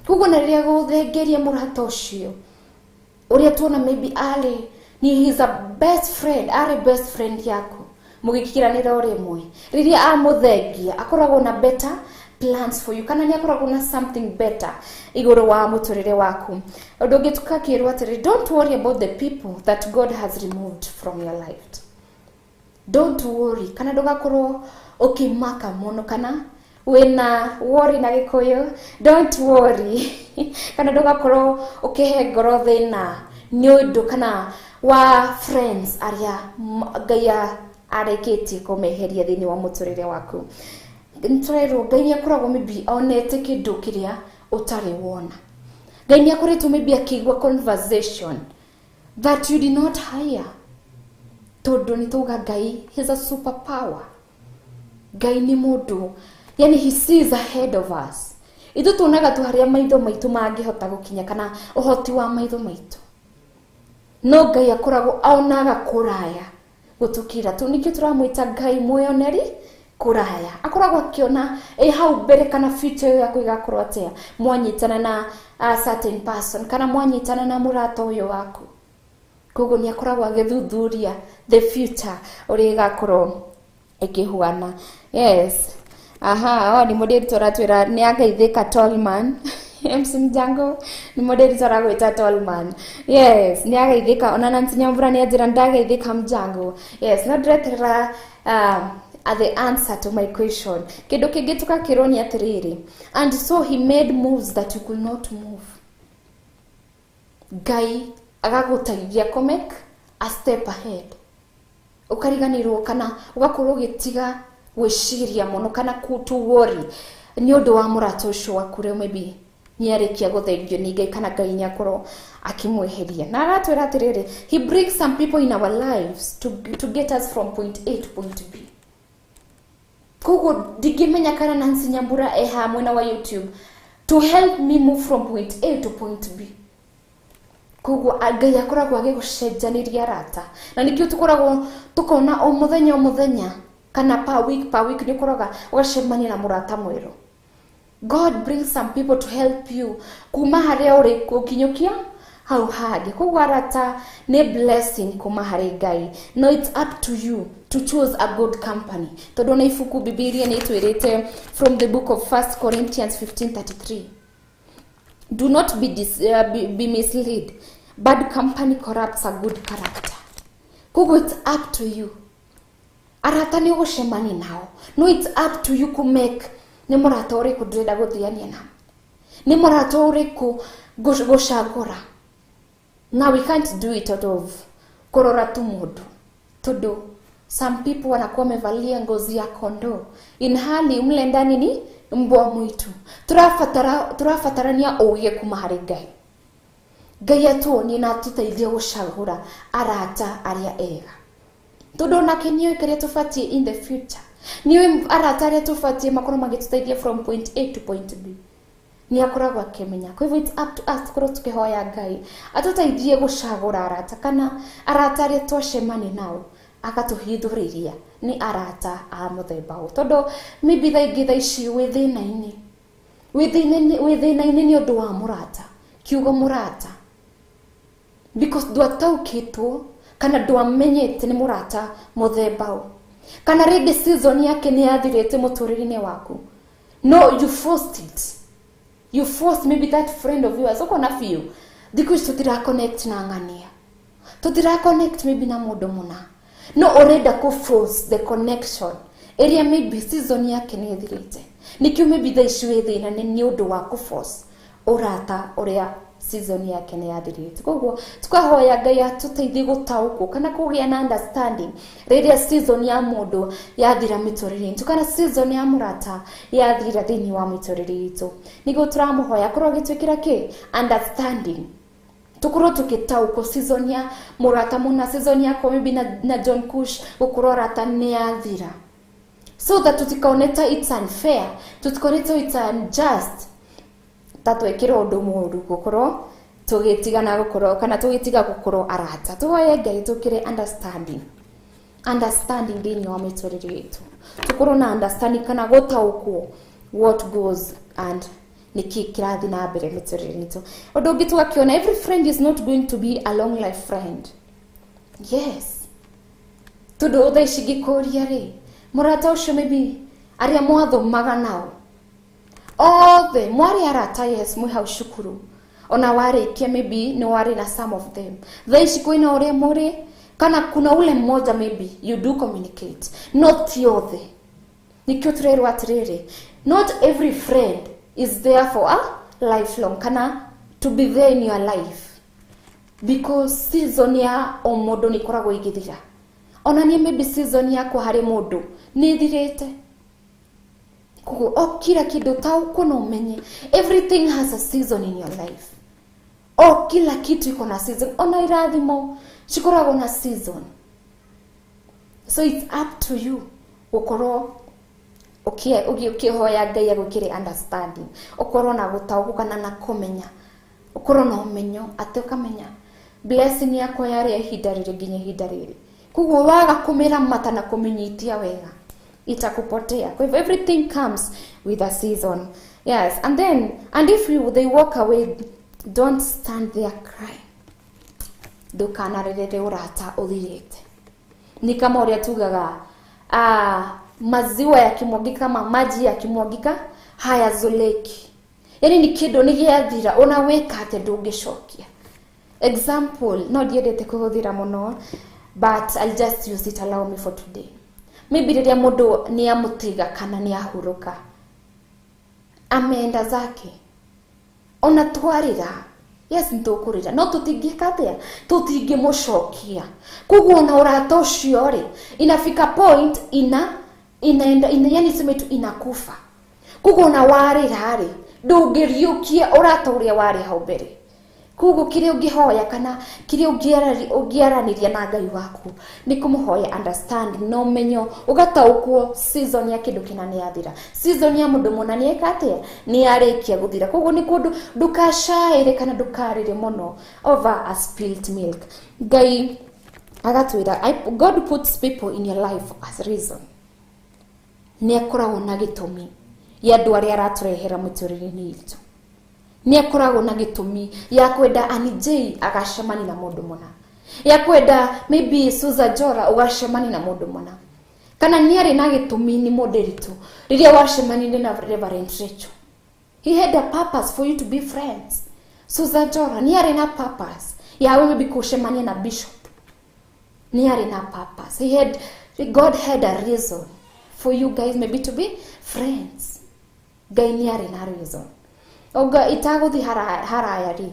Koguo na rĩrĩa gũthengeria mũrata ũcio ũrĩa tuona maybe arĩ ni he's a best friend, arĩ best friend yaku mũgĩkiranĩra o rĩmwe, rĩrĩa amũthengia akoragwo na better plans for you kana nĩ akoragwo na something better igũrũ wa mũtũrĩre waku. Ũndũ ũngĩ tũkakĩrwo atĩrĩ, don't worry about the people that God has removed from your life. Don't worry kana ndũgakorwo ũkĩmaka mũno kana wĩna worry na Gĩkũyũ, don't worry kana ndũgakorwo ũkĩhe ngoro thĩna nĩ ũndũ kana wa friends arĩa Ngai arĩkĩtie kũmeheria thĩinĩ wa mũtũrĩre waku. Nĩtũrerwo Ngai nĩ akoragwo maybe onete kĩndũ kĩrĩa ũtarĩ wona. Ngai nĩ akoretwo maybe akĩigua conversation that you did not hire, tondũ nĩ tauga Ngai he's a super power. Ngai nĩ mũndũ, yani he sees ahead of us. Ithuĩ tuonaga tu harĩa maitho maitũ mangĩhota gũkinya kana ũhoti wa maitho maitũ, no Ngai akoragwo onaga kũraya gũtũkĩra tu. Nĩkĩo tũramwĩta Ngai mwĩoneri kũraya, akoragwo akĩona ĩ hau mbere kana future yaku ĩgakorwo atĩa mwanyitana na a certain person kana mwanyitana na mũrata ũyũ waku. Koguo nĩ akoragwo agĩthuthuria the future ũrĩa ĩgakorwo ĩkĩhuana. Yes, aha, o nĩ mũndũ tũratwĩra nĩ angeithĩka Tallman. MC Mjango nĩ mũndũ tũragwĩta Tallman. Yes, nĩ ageithĩka. Ona Nancy Nyambura nĩ anjĩra ndageithĩka Mjango. Yes, no ndĩreterera the answer to my question. Kĩndũ kĩngĩ tũkakĩrwo nĩ atĩrĩrĩ, and so he made moves that you could not move. Ngai agagũteithia kũ make a step ahead, ũkariganĩrwo kana ũgakorwo ũgĩtiga gwĩciria mũno kana to worry nĩ ũndũ wa mũrata ũcio waku ũrĩa maybe nĩ arĩkia gũthengio nĩ Ngai kana Ngai nĩ akorwo akĩmweheria. Na aratwĩra atĩrĩrĩ, he brings some people in our lives to get us from point A to point B. Koguo ndingĩmenya kana Nancy Nyambura e haha mwena wa YouTube to help me move from point A to point B. Koguo Ngai akoragwo agĩgũcenjanĩria arata. Na nĩkĩo tũkoragwo tũkona o mũthenya o mũthenya kana per week nĩ ũkoraga ũgacemania na mũrata mwerũ. God brings some people to help you kuma harĩa ũrĩ gũkinyũkia hau hangĩ. Koguo arata nĩ blessing kuma harĩ Ngai. No it's up to you to choose a good company. Tondũ na ibuku Bibilia nĩ ĩtwĩrĩte from the book of 1 Corinthians 15:33. Do not be misled. Bad company corrupts a good character. Koguo it's up to you. Arata nĩ ũgũcemania nao. No it's up to you to make nĩ mũrata ũrĩkũ ndĩrenda gũthiania nao. Nĩ mũrata ũrĩkũ gũcagũra. Now we can't do it out of kũrora tu mũndũ. Tondũ some people wanakuwa wamevalia ngozi ya kondoo. In hali mle ndani ni mbwa mwitu. Tũrabatarania ũũgĩ kuma harĩ Ngai. Ngai atuonie na atũteithie gũcagũra arata arĩa ega. Tondũ onake nĩoĩ kĩrĩa tũbatiĩ in the future. Nĩoĩ arata arĩa tũbatiĩ makorwo magĩtũteithia from point A to point B. Nĩ akoragwo akĩmenya. Kwa hivyo it's up to us tũkorwo tũkĩhoya Ngai atũteithie gũcagũra arata kana arata arĩa twacemania nao akatũhithũrĩria nĩ arata a mũthemba ũyũ. Tondũ maybe thaa ingĩ thaa ici wĩ thĩna-inĩ. Wĩ thĩna-inĩ nĩ ũndũ wa mũrata. Kiugo mũrata. Because ndwataũkĩtwo kana ndwamenyete nĩ mũrata mũthemba ũyũ. Kana rĩngĩ season yake nĩ yathirĩte mũtũrĩre-inĩ waku. No, you forced it. You forced maybe that friend of yours. Ũkona biũ. Thikũ ici tũtira connect na ng'ania. Tũtira connect maybe na mũndũ mũna. No ũrenda kũ force the connection. Ĩrĩa maybe season yake nĩ ĩthirĩte. Nĩkĩo maybe thaa ici wĩ thĩna nĩ ũndũ wa kũ force ũrata ũrĩa season yake nĩ yathirĩte. Koguo tukahoya Ngai atũteithie gũtaũkwo kana kũgĩa na understanding rĩrĩa season ya mũndũ yathira mĩtũrĩre itũ kana season ya mũrata yathira thĩinĩ wa mĩtũrĩre itũ. Nĩguo tũramũhoya akorwo agĩtwĩkĩra kĩ understanding. Tukorwo tũgĩtaũkwo season ya mũrata mũna, season yakwa maybe na John Kush gũkorwo arata nĩ yathira. So that tutikaone ta it's unfair, tutikaone ta it's unjust. Ta twekire ũndũ mũũru gũkorwo tũgĩtigana gũkorwo kana tũgĩtiga gũkorwo arata. Tũhoye Ngai tũkĩre understanding. Understanding thĩinĩ wa mĩtũrĩre itũ. Tũkorwo na understanding kana gũtaũkwo what goes and nĩkĩ kĩrathiĩ na mbere mĩtũrĩre itũ. Ũndũ ũngĩ tũgakĩona every friend is not going to be a long life friend. Yes. Tondũ thaa ici ngĩkũria rĩ, mũrata ũcio maybe arĩa mwathomaga nao othe mwarĩ arata, yes, mwĩ hau cukuru ona warĩkia maybe nĩ warĩ na some of them. Thaa ici kwĩna ũrĩa mũrĩ kana kuna ule mmoja maybe you do communicate, not othe. Nĩkĩo tũrerwo atĩrĩrĩ, not every friend is there for a lifelong kana to be there in your life, because season ya o mũndũ nĩ ĩkoragwo ĩgĩthira. Ona niĩ maybe season yakwa harĩ mũndũ nĩ ĩthirĩte. Koguo o kila kĩndũ taũkwo na ũmenye everything has a season in your life. O kila kitu iko na season. Ona irathimo cikoragwo na season. So it's up to you gũkorwo ũkĩhoya Ngai agwĩkĩre understanding, ũkorwo na gũtaũkwo kana na kũmenya, ũkorwo na ũmenyo atĩ ũkamenya blessing yakwa yarĩ ihinda rĩrĩ nginya ihinda rĩrĩ. Koguo waga kũmĩramata na kũmĩnyitia wega itakupotea. Kwa hivyo everything comes with a season. Yes, and then and if they walk away, don't stand there crying. Ndũkanarĩrĩre ũrata ũthirĩte. Ni kama ũrĩa tugaga maziwa yakimwagika kama maji yakimwagika hayazoleki. Yaani ni kĩndũ nĩ gĩathira ona wĩka atĩa ndũngĩcokia. Example, no ndiendete kũhũthĩra mũno, but I'll just use it, allow me for today. Maybe rĩrĩa mũndũ nĩ amũtiga kana nĩ ahurũka, ameenda zake, ona twarĩra, yes, nĩtũkũrĩra, no tũtingĩka atĩa, tũtingĩmũcokia. Koguo ona ũrata ũcio rĩ, inafika point inaenda yani sema tu inakufa. Koguo ona warĩra rĩ, ndũngĩriũkia ũrata ũrĩa warĩ hau mbere. Koguo kiria ungihoya kana kiria ungiaraniria na Ngai waku ni kumuhoya understand no menyo ugataukwo season ya kindu kina ni yathira, season ya mundu muna ni eka atia ni yarikia guthira. Koguo ni kundu ndukacaire kana ndukarire muno over a spilt milk. Ngai agatwira God puts people in your life as reason. Ni akoragwo na gitumi ya andu aria araturehera muturire-ini itu. Ni akoragwo na gitumi ya kwenda Annie J agacemani na mundu muna, ya kwenda maybe Susan Jora ugacemani na mundu muna, kana ni ari na gitumi ni mundiritu riria wacemanire na Reverend Rachel. He had a purpose for you to be friends. Susan Jora ni ari na purpose ya we maybe kucemania na bishop. Ni ari na purpose. He had, God had a reason for you guys maybe to be friends. Ngai ni ari na reason. Oga itaguthi haraya ri.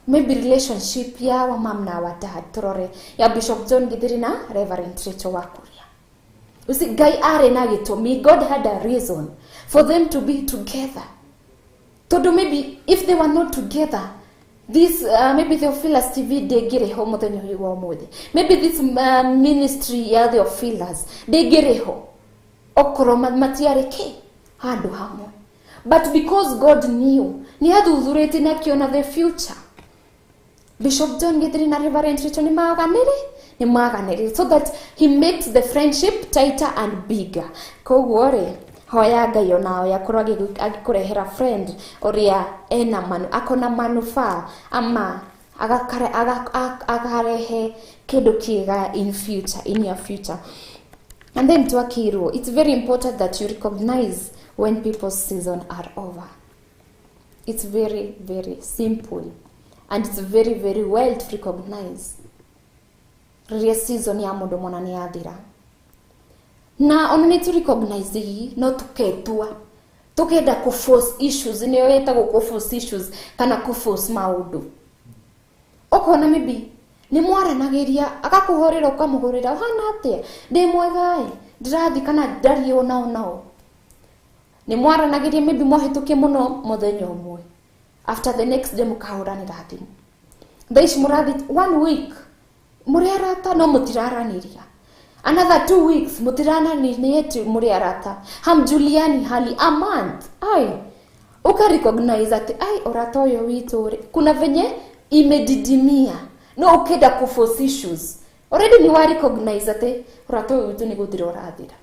Maybe relationship ya wa mam na wa dad turore ya Bishop John Githiri na Reverend Rachel Wakuria. You see, Ngai ari na gitumi. God had a reason for them to be together. Tondu maybe if they were not together, this maybe Theophilus TV ndĩngĩrĩ ho mũthenya ũyũ wa ũmũthĩ. Maybe this ministry ya Theophilus ndĩngĩrĩ ho okorwo matiarĩ kĩ handũ hamwe. But because God knew, ni athuthurĩtie na akĩona the future. Bishop John Githiri na Reverend Rachel ni maganĩrĩ so that he makes the friendship tighter and bigger. Koguo rĩ, hoya Ngai onao akorwo agĩkũrehera friend ũrĩa ena manu akona manufaa ama akarehe kĩndũ kĩega in future, in your future. And then twakirwo, it's very important that you recognize when people's season are over. It's very, very simple and it's very, very well to recognize rĩrĩa season ya mũndũ mwana nĩ yathira. Na ona nĩ tu recognize hii no tuketua tukenda ku force issues, nĩyo ĩtagwo ku force issues kana ku force maũndũ. Okona maybe nĩ mwaranagĩria agakũhũrĩra ũkamũhũrĩra ũhana atĩa, ndĩ mwega ĩ, ndĩrathiĩ kana ndariĩ ũũ na ũũ na ũũ. Nĩ mwaranagĩria maybe mwahĩtũkie mũno mũthenya ũmwe, after the next day mũkahũranĩra thimũ. Thaa ici mũrathiĩ 1 week mũrĩ arata no mũtiraranĩria, another 2 weeks mũtirananĩria mũrĩ arata, hamjuliani hali a month. Ai, uka recognize ati ai ũrata ũyũ witũ rĩ kuna venye imedidimia. No ukenda ku force issues already ni wa recognize ati ũrata ũyũ witũ nĩ gũthira ũrathira.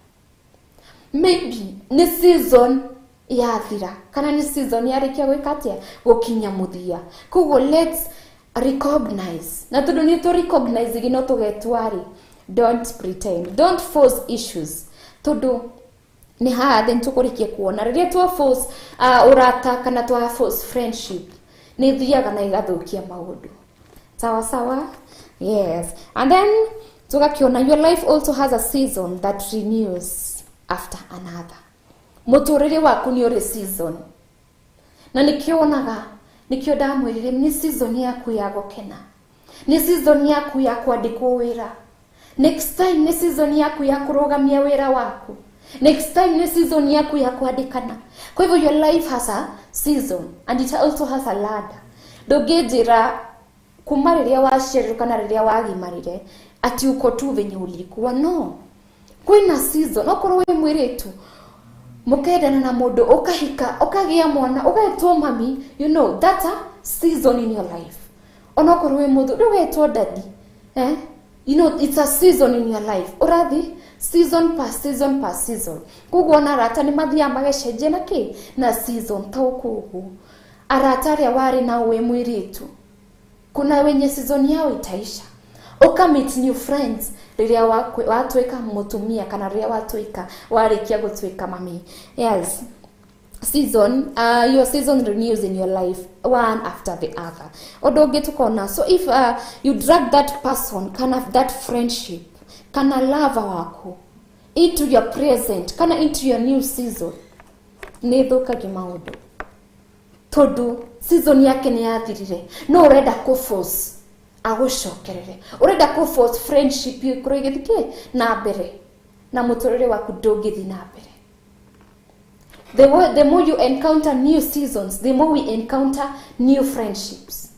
Maybe ni season yathira kana ni season yarĩkia gwĩka atĩa gũkinya mũthia. Koguo let's recognize, na tondũ nĩ tũ recognize no tũgetua rĩ, don't pretend, don't force issues. Tondũ nĩ haha then tũkũrĩkia kuona rĩrĩa twa force ũrata kana twa force friendship nĩ ithiaga na igathũkia maũndũ. Sawa sawa? Yes. And then tugakiona your life also has a season that renews after another. Mũtũrĩre waku nĩ ũrĩ season. Na nĩkĩo wonaga, nĩkĩo ndamwĩrire nĩ season yaku ya gũkena, nĩ season yaku ya kwandĩkwo wĩra. Next time nĩ season yaku ya kũrũgamia wĩra waku. Next time nĩ season yaku ya kwandĩkana. Kwa hivyo your life has a season and it also has a ladder. Ndũngĩnjĩra kuma rĩrĩa waciarirwo kana rĩrĩa wagimarire ati uko tu venye ulikuwa. No, kwĩna season. Okorwo wĩ mwĩrĩtu mũkendana na mũndũ ũkahika ũkagĩa mwana ũgetwo mami, you know that's a season in your life. Onokorwo wĩ mũthuri ũgetwo daddy, you know it's a season in your life. Ũrathi season per season per season. Koguo ona arata nĩ mathiaga magacenjia na kĩ na season. Ta ũguo arata arĩa warĩ nao wĩ mwĩrĩtu, kuna wenye season yao itaisha. Uka meet new friends rĩrĩa watuĩka mũtumia kana rĩrĩa watuĩka warĩkia gũtuĩka mami. Yes, season, your season renews in your life one after the other. Ũndũ ũngĩ tukona, so if you drag that person kana that friendship kana lover waku into your present kana into your new season, nĩ ĩthũkagia maũndũ tondũ season yake nĩ yathirire. No ũrenda kũ force agũcokerere, ũrenda kũ force friendship ĩkorwo ĩgĩthiĩ na mbere na mũtũrĩre waku ndũngĩthiĩ na mbere. The more you encounter new seasons, the more we encounter new friendships.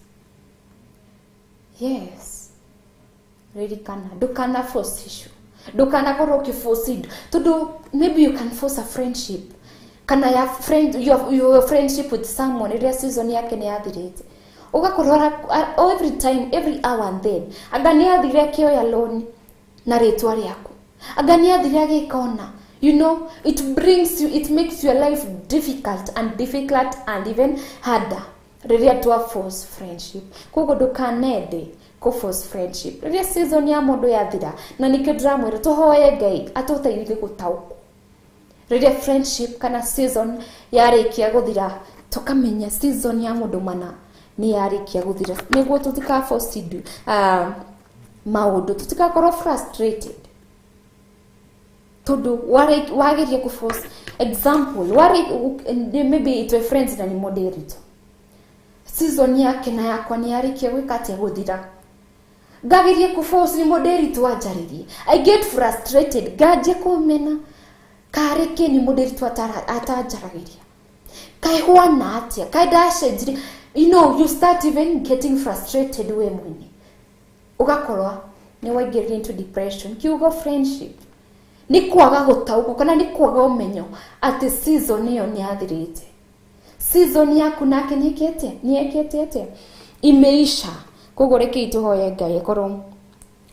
Yes. Ririkana, ndukana force issue. Ndukana korwo ũkĩforce indo. Tondu maybe you can force a friendship. Kana ya friend, your friendship with someone ĩrĩa season yake nĩ yathirĩte. Ũgakorwo every time, every hour and then. Anga nĩ athire akĩoya loan na rĩtwa rĩaku. Anga nĩ athire agĩka ona. You know, it brings you, it makes your life difficult and difficult and even harder. Rĩrĩa twa force friendship. Koguo ndũkanende kũ force friendship. Rĩrĩa season ya mũndũ yathira, na nĩkĩo ndĩramwĩra tũhoye Ngai atũteithie gũtaũkwo. Rĩrĩa friendship kana season yarĩkia gũthira, tũkamenya season ya mũndũ mana nĩ yarĩkia gũthira. Nĩguo tũtika force indo, maũndũ, tũtikakorwo frustrated. Tondu wageria ku force example wari maybe itwe friends na ni moderate season yake na yakwa ni yarikia gwika atia guthira ngageria ku force ni moderate wanjaririe. I get frustrated ngajia kumena kareke ni moderate atanjaragiria kai huana atia kai ndacenjirie. You know, you start even getting frustrated we mwene ugakorwa ni waingĩrire into depression. Kiugo friendship nĩ kwaga gũtaũkwo kana nĩ kwaga ũmenyo atĩ season ĩyo nĩ yathirĩte. Season yaku nake nĩ ĩkĩte nĩ ĩkĩte atĩa imeisha. Koguo rekei tũhoye Ngai akorwo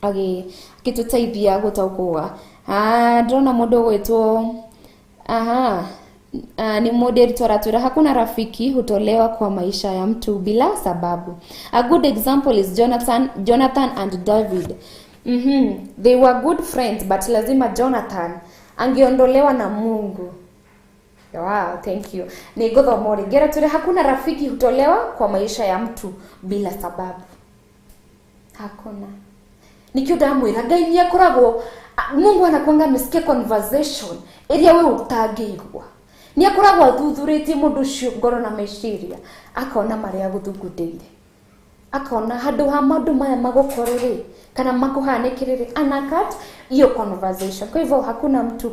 agĩtũteithia gũtaũkwo. Ndĩrona mũndũ ũgwĩtwo aha ni moderator aratwĩra hakuna rafiki hutolewa kwa maisha ya mtu bila sababu. A good example is Jonathan and David. They were good friends, but lazima Jonathan angeondolewa na Mungu. Wow, thank you. Ni gothoma rĩngĩ aratwĩra hakuna rafiki hutolewa kwa maisha ya mtu bila sababu. Hakuna. Nikio ndamwĩra Ngai nĩ akoragwo, Mungu anakuanga amesikia conversation ĩrĩa we ũtangĩigua. Nĩ akoragwo athuthurĩtie mũndũ ũcio ngoro na meciria, akona marĩa agũthugundĩire. Akona handũ ha maũndũ maya magũkorere kana makuhanikirire, anakat hiyo conversation. Kwa hivyo hakuna mtu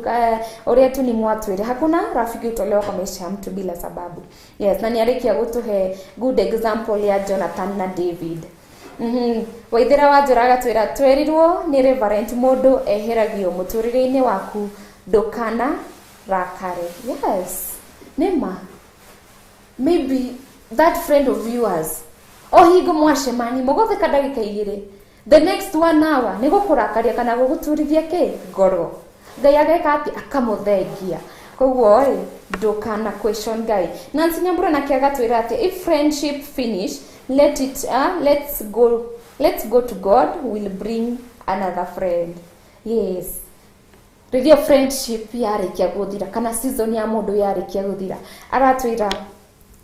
ũrĩa tu ni mwatwire, hakuna rafiki utolewa kwa maisha ya mtu bila sababu. Yes, na niarikia gutuhe good example ya Jonathan na David. Waithira wa Njoroge agatwĩra twerirwo nĩ Reverend mũndũ eheragio mũtũrĩre-inĩ waku ndũkana rakare. Yes, nĩma maybe that friend of yours o hingo mwacemani mũgotheka ndagĩka igĩrĩ, the next 1 hour nĩ gũkũrakaria kana gũgũturithia kĩ ngoro. Ngai ageka atĩ akamũthengia. Koguo rĩ ndũkana question Ngai. Nancy Nyambura nake agatwĩra atĩ if friendship finish, let it let's go to God, will bring another friend. Yes, rĩrĩa friendship yarĩkia gũthira kana season ya mũndũ yarĩkia gũthira, aratwĩra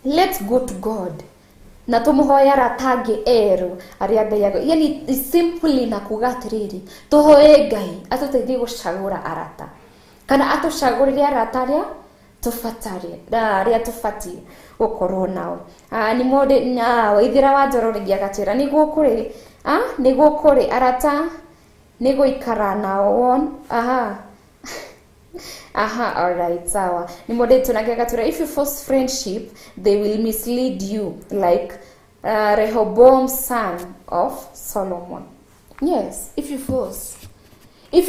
let's go to God na tũmũhoye arata angĩ erũ arĩa Ngai agũ, yani simply na kuga atĩrĩrĩ tũhoye Ngai atũteithie gũcagũra arata kana atũcagũrĩre arata arĩa tũbatare arĩa tũbatiĩ gũkorwo nao. Nĩ mũndũ na Waithira wa Njoroge rĩngĩ agatwĩra nĩguo kũrĩ nĩguo kũrĩ arata nĩ gũikara nao. Aha aha, all right, sawa. Ni moderator nake agatwĩra if you force friendship they will mislead you like Rehoboam son of Solomon. Yes, if you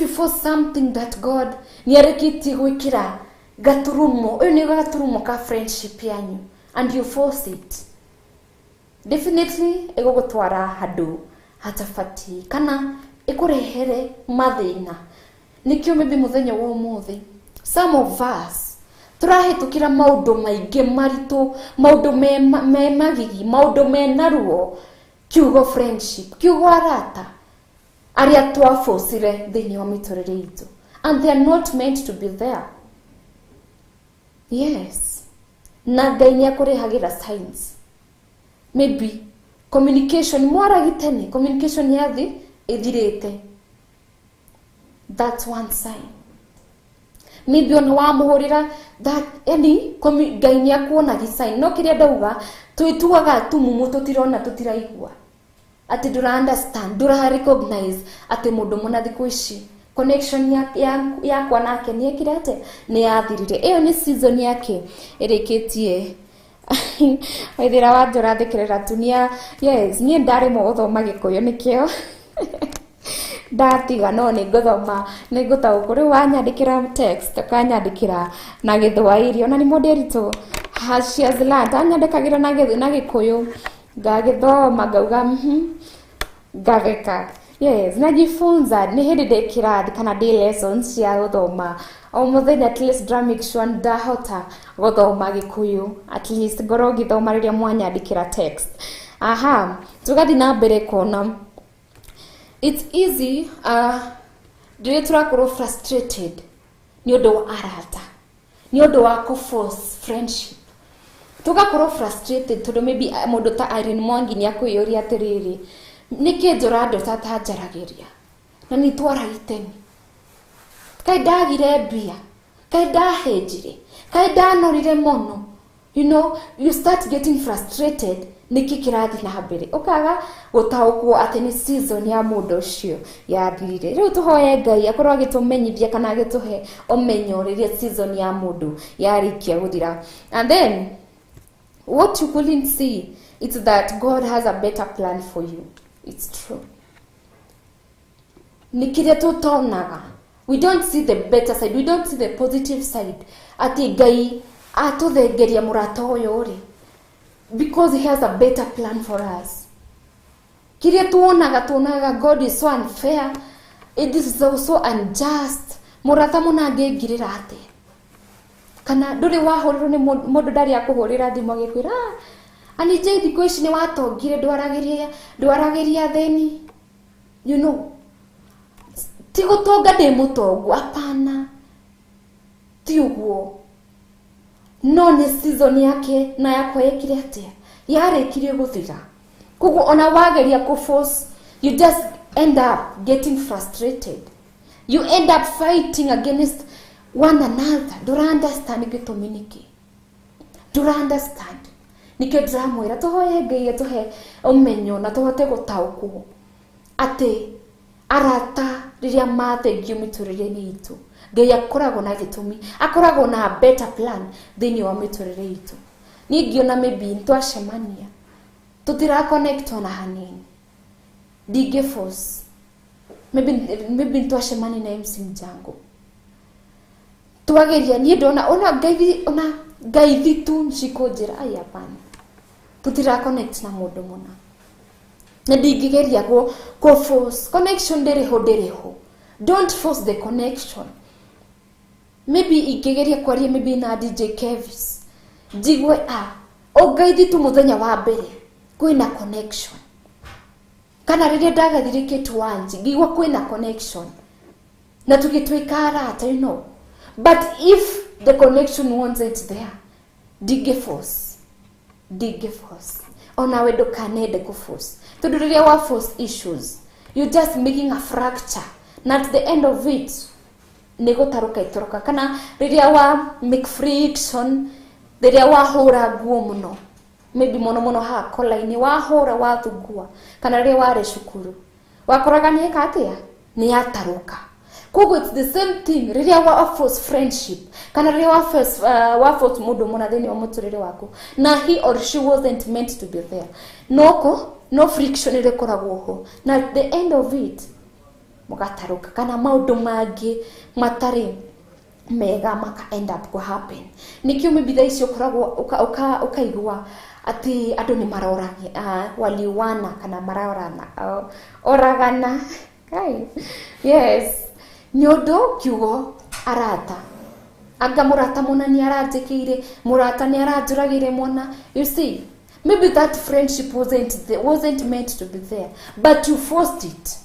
force something that God nĩarekĩtie gwĩkĩra gaturumo, ũyũ nĩ gaturumo ka friendship yanyu and you force it, definitely ĩgũgũtwara handũ hatabatiĩ kana ĩkũrehere mathĩna. Nĩkĩo maybe mũthenya wa ũmũthĩ some of us tũrahĩtũkĩra maũndũ maingĩ maritũ, maũndũ me magigi, maũndũ mena ruo. Kiugo friendship, kiugo arata arĩa twabocire thĩinĩ wa mĩtũrĩre itũ, and they are not meant to be there. Yes, na Ngai nĩ akũrehagĩra signs. Maybe communication mwaragi tene, communication yathi ĩthirĩte, that's one sign. Maybe ona wamuhurira that yani Ngai nĩ akuonagia sign. No kĩrĩa ndauga twĩtuaga tumumu, tũtirona tũtiraigua atĩ ndũra understand, ndũra recognize atĩ mũndũ mũna thikũ ici Connection yakwa nake nĩ ekire atĩa, nĩ yathirire. Ĩyo nĩ season yake ĩrĩkĩtie. Waithĩra wa njũrathekerera tunia. Yes, niĩ ndaremwo gũthoma Gĩkũyũ nĩkĩo ndatiga, no nĩ ngũthoma, nĩ ngũtaũkwo. Rĩu wanyandĩkĩra text ũkanyandĩkĩra na Gĩthwaĩri, ona nĩ mũndĩritũ she has learned. Anyandĩkagĩra na Gĩkũyũ, ngagĩthoma ngauga ngatheka. Yes, najifunza. Nĩ hĩndĩ ndĩ kĩrathi kana ndĩ lessons cia gũthoma o mũthenya, at least ndra make sure ndahota gũthoma Gĩkũyũ, at least ngorwo ngĩthoma rĩrĩa mwanyandĩkĩra text. Aha, tũgathiĩ na mbere kuona it's easy rĩrĩa tũrakorwo frustrated nĩ ũndũ wa arata, nĩ ũndũ wa kũ-force friendship, tũgakorwo frustrated tondũ maybe mũndũ ta Irene Mwangi nĩ akwĩyũria atĩrĩrĩ, nĩkĩ Njũrandũ atanjaragĩria na nĩ twara itemi, kaĩ ndagire mbia, kaĩ ndahĩnjire, kaĩ ndanorire mũno. You know, you start getting frustrated nĩkĩ kĩrathiĩ na mbere, ũkaga gũtaũkwo atĩ nĩ season ya mũndũ ũcio yathirire. Rĩu tũhoye Ngai akorwo agĩtũmenyithia kana agĩtũhe ũmenyo rĩrĩa season ya mũndũ yarĩkia gũthira. And then what you couldn't see is that God has a better plan for you. It's true. Nĩ kĩrĩa tũtonaga, we don't see the better side, we don't see the positive side, atĩ Ngai atũthengeria mũrata ũyũ rĩ because he has a better plan for us. Kĩrĩa tuonaga, tuonaga God is so unfair, it is so, so unjust. Mũrata mũna angĩngirĩra atĩa? Kana ndũrĩ wahũrĩrwo nĩ mũndũ ndarĩ akũhũrĩra thimũ agĩkwĩra, "Ah, Anije, thikũ ici nĩ watongire, ndwaragĩria ndwaragĩria athĩni." You know, ti gũtonga ndĩ mũtongu, hapana, ti ũguo, no nĩ season yake na yakwa yekire atĩa, yarĩkirie gũthira. Koguo ona wageria kũ force, you just end up getting frustrated, you end up fighting against one another. Ndũra understand gĩtũmi nĩkĩ, ndũra understand nĩkĩo. Ndĩramwĩra tũhoye Ngai atũhe ũmenyo na tũhote gũtaũkwo atĩ arata rĩrĩa mathengio mĩtũrĩre-inĩ itũ, Ngai akoragwo na gĩtũmi, akoragwo na better plan thĩinĩ wa mĩtũrĩre itũ. Niĩ ngĩona maybe twacemania tũtira connect ona hanini, ndingĩ force. Maybe twacemania na MC Mjango, twageria, niĩ ndona ona ngaithi, ona ngaithi tu ncikũnjĩra, ai, hapana, tũtira connect na mũndũ mũna, na ndingĩgeria kũ force connection. Ndĩrĩ ho, ndĩrĩ ho. Don't force the connection. Maybe ingĩgeria kwaria maybe na DJ Kevis, njigue a o ngaithi tu mũthenya wa mbere kwĩna connection, kana rĩrĩa ndagathire Kate Wanji ngĩigua kwĩna connection na tũgĩtuĩka arata. But if the connection wasn't there, ndingĩ force, ndingĩ force. Onawe ndũkanende kũ force, tondũ rĩrĩa wa force issues, you just making a fracture, na at the end of it nĩ gũtarũka itũrũka. Kana rĩrĩa wa make friction, rĩrĩa wahũra nguo mũno, maybe mũno mũno haha kola-inĩ, wahũra wathungua, kana rĩrĩa warĩ cukuru wakoraga nĩ eka atĩa, nĩ yatarũka. Koguo it's the same thing rĩrĩa wa force friendship, kana rĩrĩa wa force mũndũ mũna thĩinĩ wa mũtũrĩre waku na he or she wasn't meant to be there, noko no friction ĩrĩa ĩkoragwo ho, na at the end of it mũgatarũka, kana maũndũ mangĩ matarĩ mega maka end up ku happen. Nikio maybe thaa ici ũkoragwo ũkaigua atĩ andũ nĩ maroragia, waliwana kana marorana, oragana. Kai. Yes, nĩ ũndũ kiugo arata, anga mũrata mũna nĩ aranjĩkĩire, mũrata nĩ aranjũragĩire mwana. You see, maybe that friendship wasn't meant to be there, but you forced it,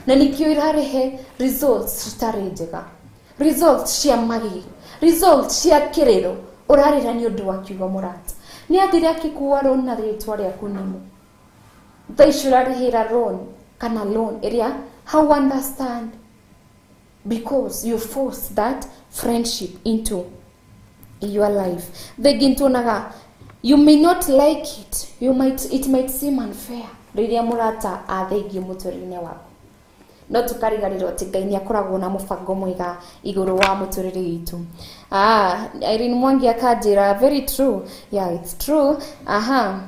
na nikio irarehe results citarĩ njega, results cia magigi, results cia kĩrĩro ũrarĩra nĩ ũndũ wa kiugo mũrata nĩ athire akĩkua loan na rĩtwa rĩaku nĩmo thaa ici ũrarĩhĩra loan, kana loan ĩrĩa how understand, because you force that friendship into your life. Thengĩ tuonaga you may not like it, you might it might seem unfair rĩrĩa mũrata athengio mũtũrĩre-inĩ waku. No tukariganĩrwo atĩ Ngai nĩ akoragwo na mũbango mwega igũrũ wa mũtũrĩre witũ. Ah, Irene Mwangi akanjĩra very true. Yeah, it's true. Aha.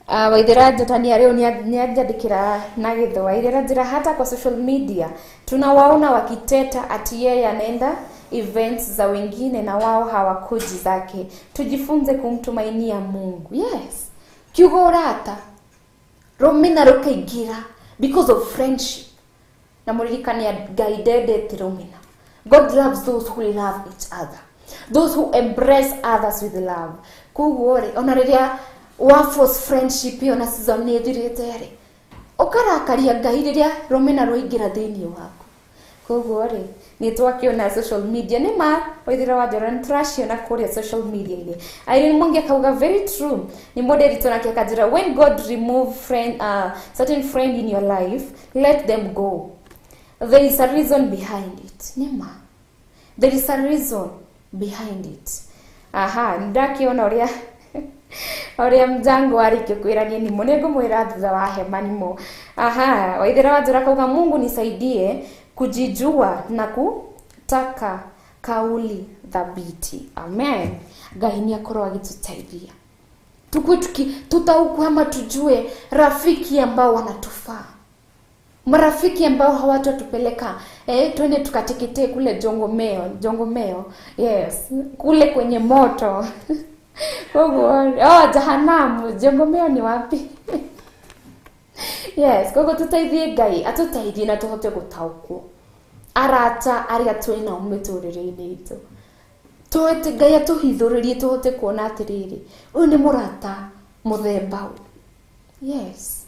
Waithera Njotania leo nianjandikira na Gĩthwaĩri, aranjĩra hata kwa social media tunawaona wakiteta ati yeye anaenda events za wengine na wao hawakuji zake. Tujifunze kumtumainia Mungu. Yes, kiugo ũrata rũmena rũkaingĩra because of friendship, na mũririkane Ngai ndendete rũmena. God loves those who love each other, those who embrace others with love. Koguo rĩ, ona rĩrĩa wa force friendship ĩyo na season nĩ ĩthirĩte rĩ, ũkarakaria Ngai rĩrĩa rũmena rwaingĩra thĩinĩ waku. Koguo rĩ, nĩ twakĩona social media nĩ ma Waithera wa Njora, nĩ tũraciona kũrĩa social media-inĩ. Irene Mwangi akauga very true. Nĩ moderator nake akanjĩra when God remove friend, certain friend in your life, let them go. There is a reason behind it. Nĩ ma, there is a reason behind it. Aha, ndakiona ũrĩa mjango arĩkia kwĩra niĩ nimo nĩngũmwĩra thutha wa hema nimo. Aha, Waithera wa Njora kauga Mungu nisaidie kujijua na kutaka kauli thabiti. Amen. Ngai nĩ akorwo agĩtũteithia tukue tutauku ama tujue rafiki ambao wanatufaa, marafiki ambao hawatatupeleka twende tukateketee kule Jongomeo, Jongomeo, yes, kule kwenye moto. Koguo, oh, jahanamu. Jongomeo ni wapi? Yes, koguo tũteithie Ngai atũteithie na tũhote gũtaũkwo arata arĩa twĩ nao mĩtũrĩre-inĩ itũ, tũhote Ngai atũhithũrĩrie tũhote kuona atĩrĩrĩ, ũyũ nĩ mũrata mũthemba ũyũ. Yes,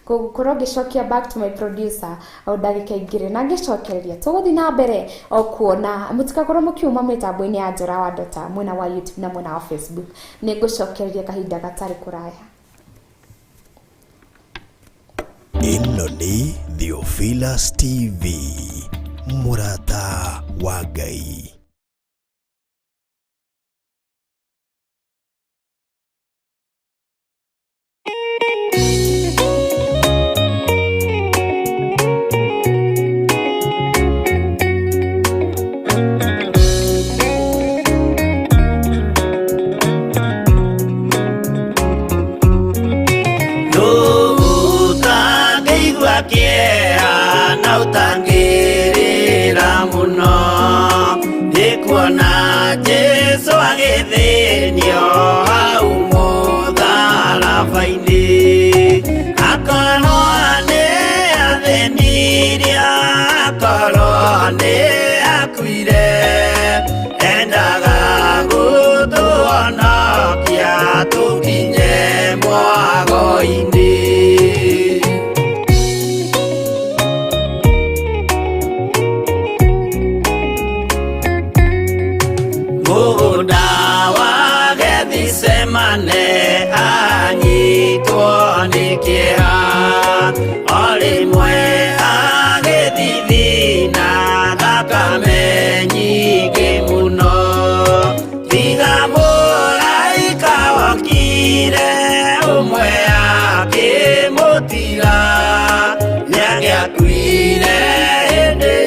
gũkorwo ngĩcokia back to my producer o ndagĩka igĩrĩ na ngĩcokereria tũgũthiĩ na mbere o kuona mũtigakorwo mũkiuma mĩtambo-inĩ ya Njora wa Ndota mwena wa YouTube na mwena wa Facebook. Nĩ ngũcokereria kahinda gatarĩ kũraya. Ĩno nĩ Theophilus TV, mũrata wa Ngai. Ũtangĩigua kĩeha na ũtangĩrĩra mũno, nĩ kuona Jesũ agĩthĩnio hau mũtharaba-inĩ. Akorwo nĩ athĩnirie, akorwo nĩ akuire, endaga gũtũhonokia tũkinye mwago-inĩ. Mũgũnda wa Gethisemane anyitwo nĩ kĩeha, o rĩmwe agĩthithina thakame nyingĩ mũno. Tiga mũraika wokire ũmwe akĩmũtiga, nĩangĩakuire hĩndĩ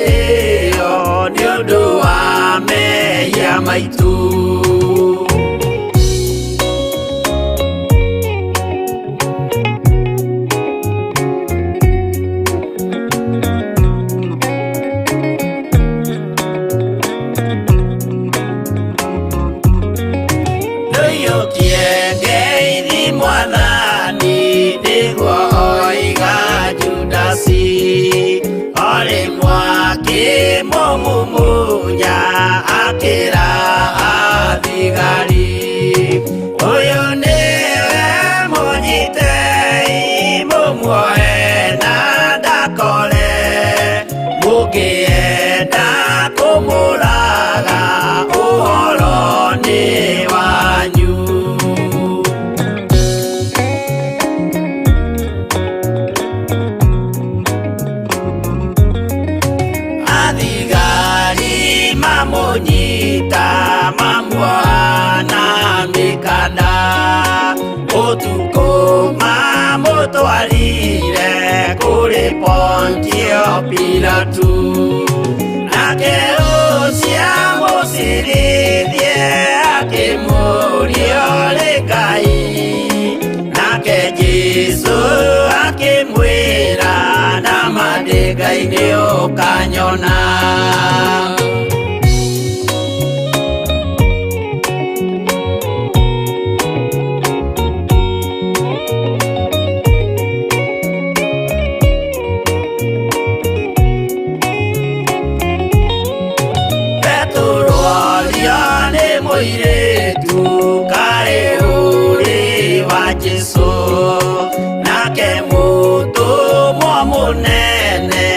ĩyo nĩ ũndũ wa mehia maitũ. Ndũiyũkie ngeithi Mwathani, nĩguo oiga Judasi, o rĩmwe akĩmũmumunya akĩra athigari, ũyũ nĩwe mũnyitei mũmuoe na ndakore, mũngĩenda kũmũraga ũhoro nĩ wanyu. matu nake ũcio mũcirithie akĩmũria ũrĩ Ngai nake Jesũ akĩmwĩra nama ndĩ Ngai nĩ ũkanyona. Petero aria nĩ mũirĩtu kaĩ ũrĩ wa Jesũ nake mũtũmwo mũnene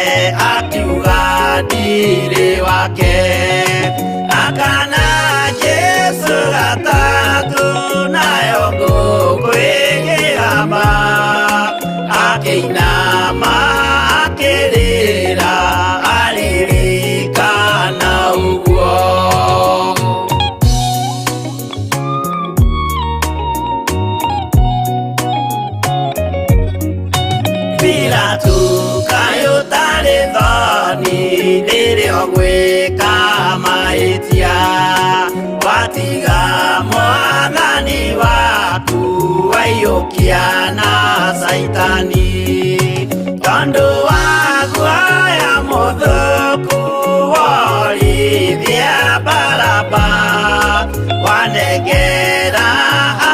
akiuga ndirĩ wake akana Jesũ gatatũ nayo ngũkũ ĩkĩgamba akĩinama akĩrĩra aririkana ũguo. Pilato kaĩ ũtarĩ thoni rĩrĩa ũgwĩka mahĩtia watiga mwathani waku waiyũkia na Caitani tondũ wa guoya mũthũku worithia Baraba wanengera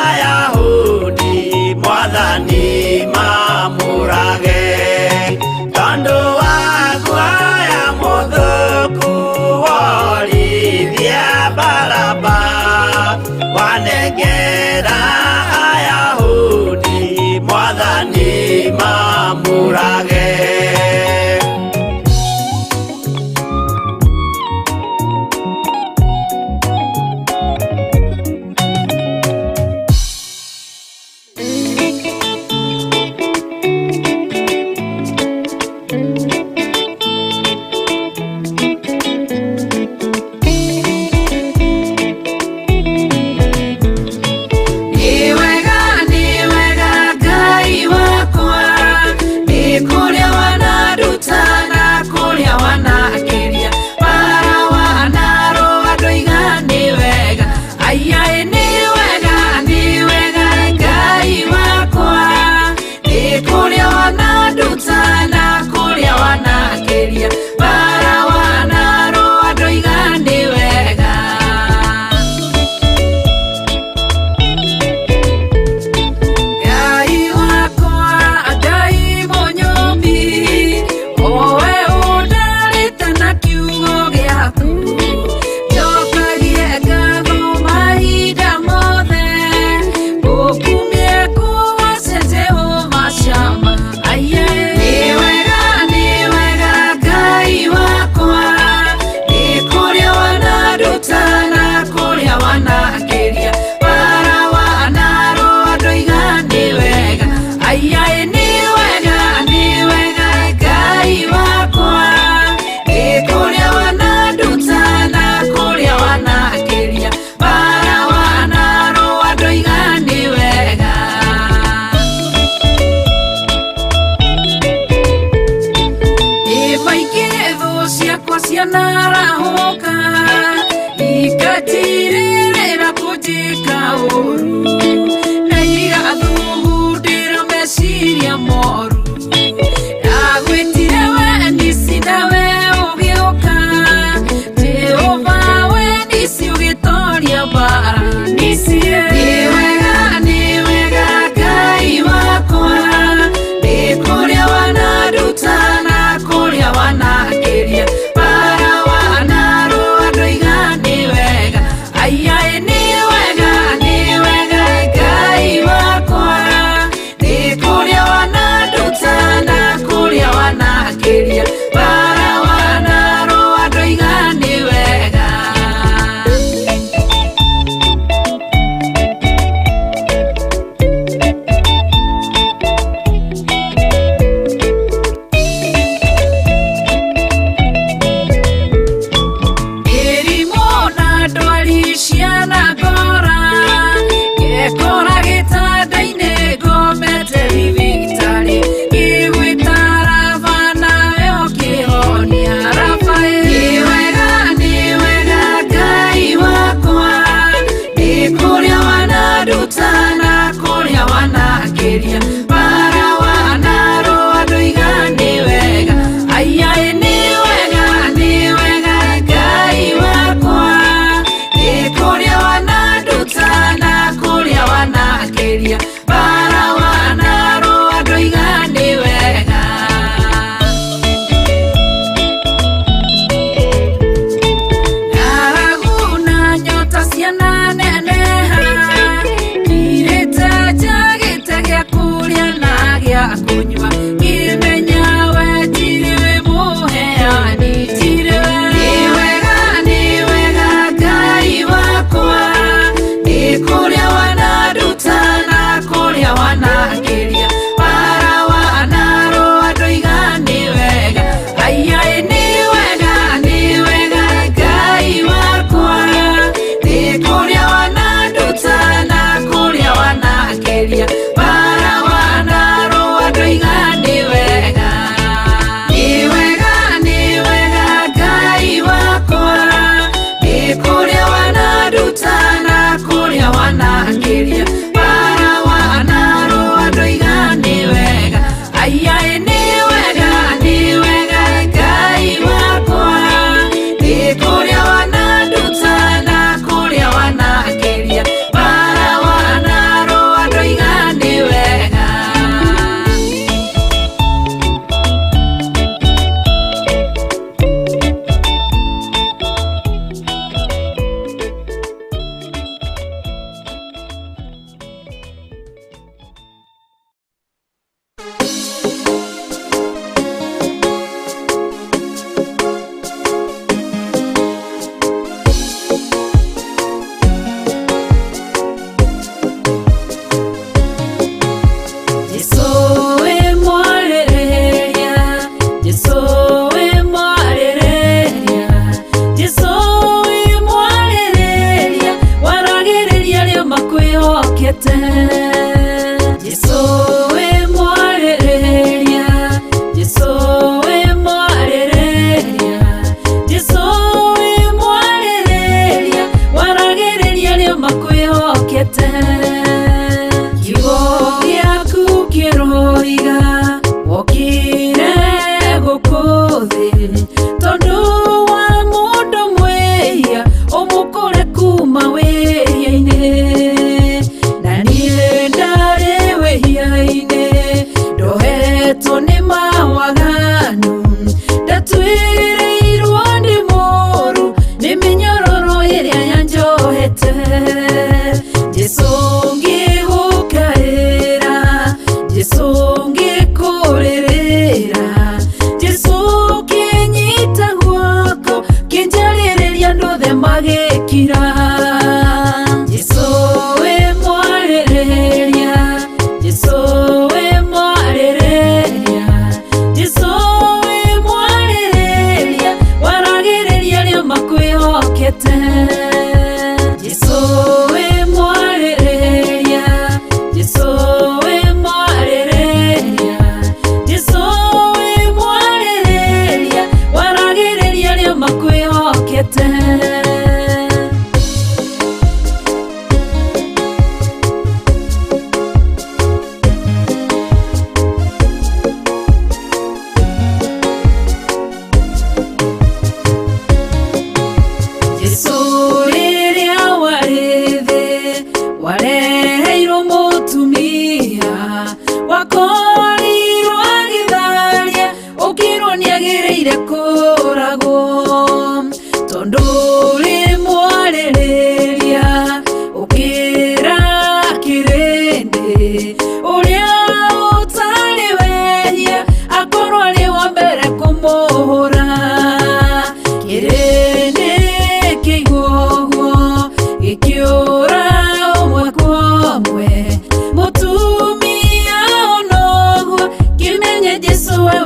Ayahudi mwathani mamũrage tondũ wa guoya mũthũku worithia Baraba wanengera Ayahudi mwathani mamũrage.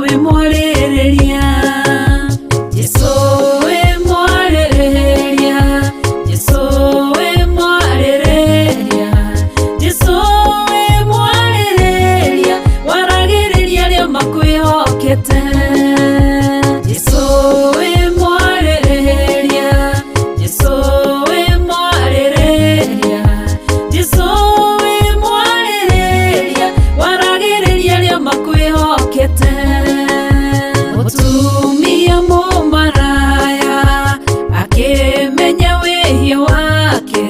wĩ mwarĩrĩria Jesũ wĩ mwarĩrĩria Jesũ wĩ mwarĩrĩria Jesũ wĩ mwarĩrĩria waragĩrĩria arĩa makwĩhokete Jesũ wĩ mwarĩrĩria Jesũ wĩ mwarĩrĩria Jesũ wĩ mwarĩrĩria waragĩrĩria arĩa makwĩhokete Mũtumia mũmaraya akĩmenya wĩhia wake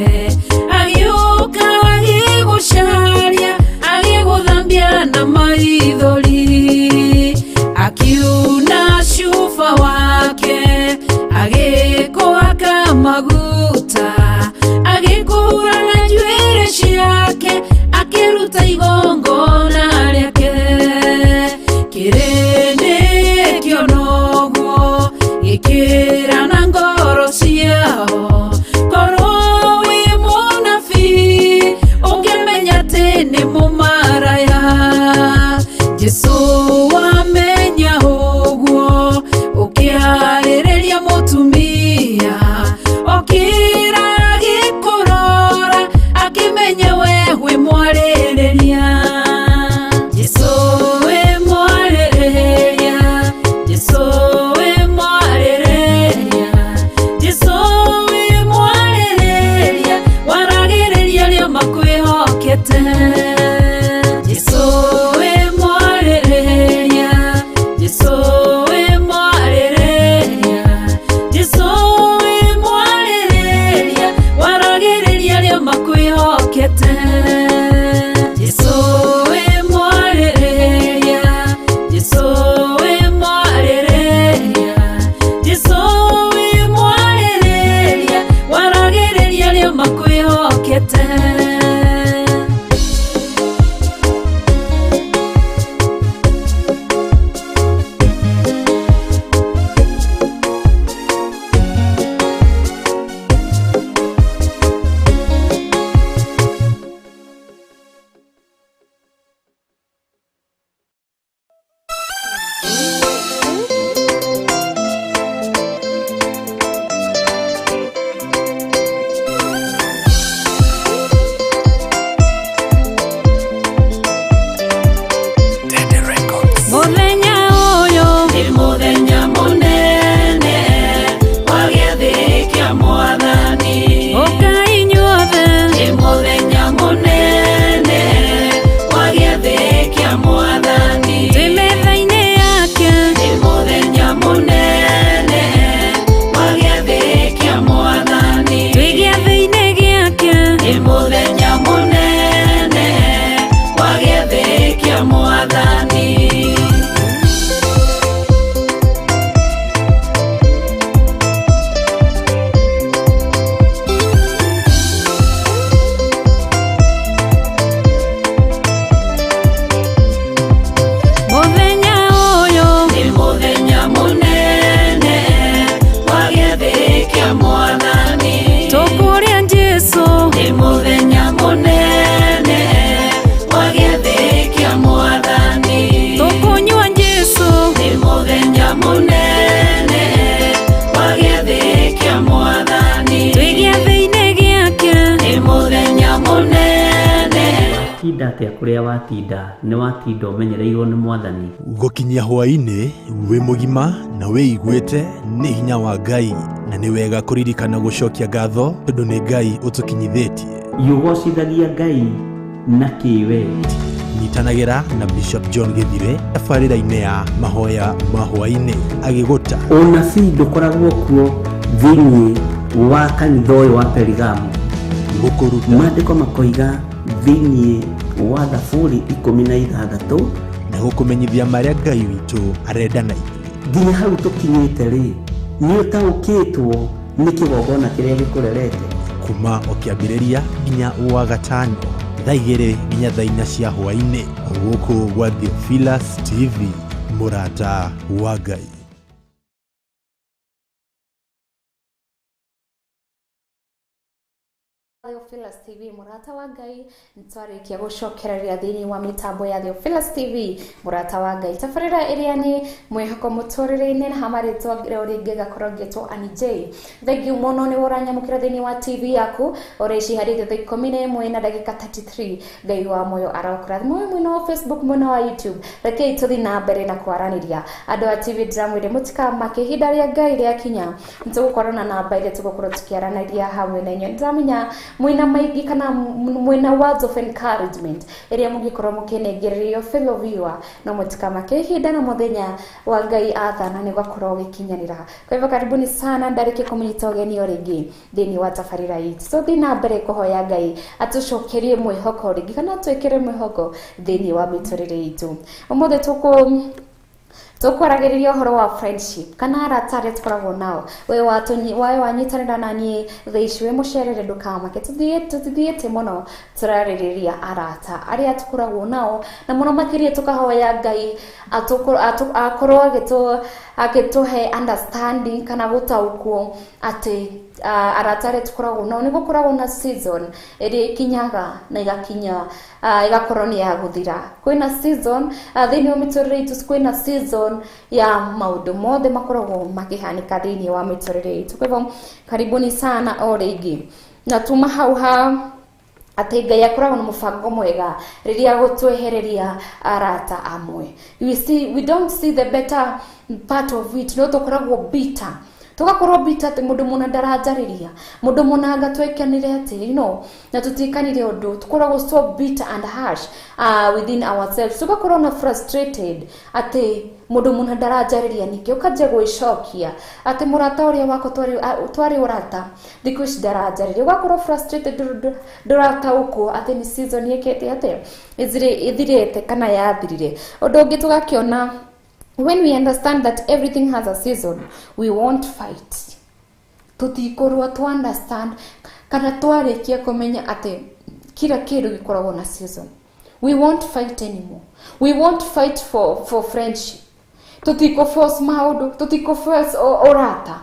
agĩũka agĩgũcaria agĩgũthambia na maithori akiuna cuba wake agĩkũhaka maguta agĩkũhura na njuĩrĩ ciake akĩruta igongona rĩake kĩrĩndĩ kĩona ũguo gĩkĩra na ngoro ciao korwo wĩ mũnabii ũngĩmenya atĩ nĩ mũmaraya Jesũ wamenya ũguo ũkĩarĩrĩria mũtumia okĩra agĩkũrora akĩmenya we wĩ mwarĩrĩria Jesũ wĩ mwarĩrĩria Jesũ wĩ mwarĩrĩria Jesũ wĩ mwarĩrĩria waragĩrĩria arĩa makwĩhokete Jesũ wĩ mwarĩrĩria Jesũ wĩ mwarĩrĩria Jesũ wĩ mwarĩrĩria waragĩrĩria arĩa makwĩhokete Jesũ wĩ mwarĩrĩria Jesũ wĩ mwarĩrĩria Jesũ wĩ mwarĩrĩria waragĩrĩria arĩa makwĩhokete Mũthenya ũyũ Nĩ mũthenya mũnene wa gĩathĩ kĩa Mwathani ũkai inyuothe Nĩ mũthenya mũnene wa gĩathĩ kĩa Mwathani twĩ metha-inĩ yake Nĩ mũthenya mũnene wa gĩathĩ kĩa Mwathani twĩ gĩathĩ-inĩ gĩake Nĩ mũthenya mũnene wa gĩathĩ kĩa Mwathani Mũthenya ũyũ Nĩ mũthenya mũnene wa gĩathĩ kĩa Mwathani tũkũrĩa Jesũ Nĩ mũthenya mũnene wa gĩathĩ kĩa Mwathani tũkũnyua Jesũ Nĩ mũthenya mũnene wa gĩathĩ kĩa Mwathani twĩ gĩathĩ-inĩ gĩake Nĩ mũthenya mũnene Tinda atĩa kũrĩa watinda nĩ watinda ũmenyereirwo nĩ Mwathani Gũkinyia hwaĩ-inĩ wĩ mũgima na wĩiguĩte nĩ hinya wa Ngai na nĩ wega kũririkana gũcokia ngatho tondũ nĩ Ngai ũtũkinyithĩtie. Yũgocithagia Ngai na kĩwe Nyitanagĩra na Bishop John Gĩthire tabarĩra-inĩ ya mahoya ma hwaĩ-inĩ agĩgũta Ũnabii ndũkoragwo kuo thĩinĩ wa kanitha ũyũ wa Perigamo gũkũruta Maandĩko makoiga thĩinĩ wa Thaburi 16 na gũkũmenyithia marĩa Ngai witũ arenda na ithuĩ. Nginya hau tũkinyĩte rĩ nĩ ũtaũkĩtwo nĩ kĩgongona kĩrĩa gĩkũrerete Kuma o kĩambĩrĩria nginya wa gatano thaa 2 nginya thaa 4 cia hwaĩ-inĩ gũkũ gwa Theophilus TV mũrata wa Ngai. Theophilus Theophilus TV murata wa Ngai nitwarikia gucokereria thiini wa mitambo ya Theophilus TV murata wa Ngai tabarira iria ni mwihoko muturire-ini na hamaritwa ringi gakorwo ngitwo Annie J. Thank you muno ni uranyamukira thiini wa TV yaku ore ici hari thaa 11 na ndagika 33. Ngai wa moyo arokurathima we mwena wa Facebook, mwena wa YouTube. Rekei tuthi na mbere na kwaraniria andu a TV ndĩramwĩre mũtikamake ihinda rĩa Ngai rĩakinya nĩtũgũkorwo na namba iria tũgũkorwo tũkĩaranĩria hamwe na inyuĩ. Nĩndĩramenya mwĩna maingĩ kana mwĩna words of encouragement ĩrĩa mũngĩkorwo mũkĩnengererio fellow viewer, no mũtikamake ihinda na mũthenya wa Ngai athana nĩ gwakorwo ũgĩkinyanĩra. Kwa hivyo karibuni sana, ndarĩkia kũmũnyita ũgeni o rĩngĩ thĩinĩ wa tabarĩra itũ. Tũthiĩ na mbere kũhoya Ngai atũcokerie mwĩhoko rĩngĩ kana atwĩkĩre mwĩhoko thĩinĩ wa mĩtũrĩre itũ. Ũmũthĩ tũkwaragĩrĩria ũhoro wa friendship kana arata arĩa tũkoragwo nao. We wanyitanĩra na niĩ thaa ici wĩ mũcerere ndũkamake, tũthiĩte mũno tũrarĩrĩria arata arĩa tũkoragwo nao na mũno makĩria tũkahoya Ngai akorwo agĩtũhe understanding kana gũtaũkwo atĩ arata arĩa tũkoragwo nao nĩ gũkoragwo na season ĩrĩa ĩkinyaga na igakinya igakorwo nĩ ya gũthira. Kwĩna season thĩinĩ wa mĩtũrĩre itũ, kwĩna season ya maũndũ mothe makoragwo makĩhanĩka thĩinĩ wa mĩtũrĩre itũ. Kwa hivyo karibuni sana o rĩngĩ na tuma hau ha atĩ Ngai akoragwo na mũbango mwega rĩrĩa gũtwehereria arata amwe. We see, we don't see the better part of it, no tũkoragwo bitter, tugakorwo bitter atĩ mũndũ mũna ndaranjarĩria, mũndũ mũna anga twekanire atĩ you know, na tũtikanire ũndũ, tũkoragwo so bitter and harsh within ourselves, tugakorwo na frustrated atĩ mũndũ mũna ndaranjarĩria nĩkĩ, ũkanjia gwĩcokia atĩ mũrata ũrĩa wakwa twarĩ ũrata thikũ ici ndaranjarĩria, ũgakorwo frustrated ndũrataũkwo atĩ nĩ season ĩkĩte atĩa ĩthirĩte kana yathirire. Ũndũ ũngĩ tũgakĩona, when we understand that everything has a season, we won't fight. Tũtikorwo tu understand kana twarĩkia kũmenya atĩ kila kĩndũ gĩkoragwo na season. We won't fight anymore. We won't fight for friendship. Tũtikũ force maũndũ, tũtikũ force ũrata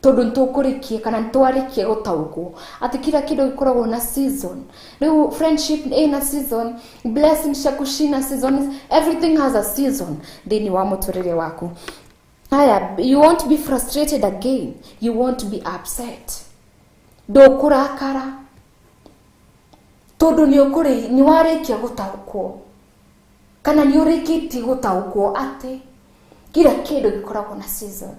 tondũ nĩtũkũrĩkia kana nĩtwarĩkia gũtaũkwo atĩ kila kĩndũ gĩkoragwo na season. Rĩu friendship ĩna season, blessing ciaku cina season, everything has a season thĩinĩ wa mũtũrĩre waku. Haya, you won't be frustrated again, you won't be upset, ndũkũrakara tondũ nĩwarĩkia gũtaũkwo kana nĩũrĩkĩtie gũtaũkwo atĩ kila kĩndũ gĩkoragwo na season.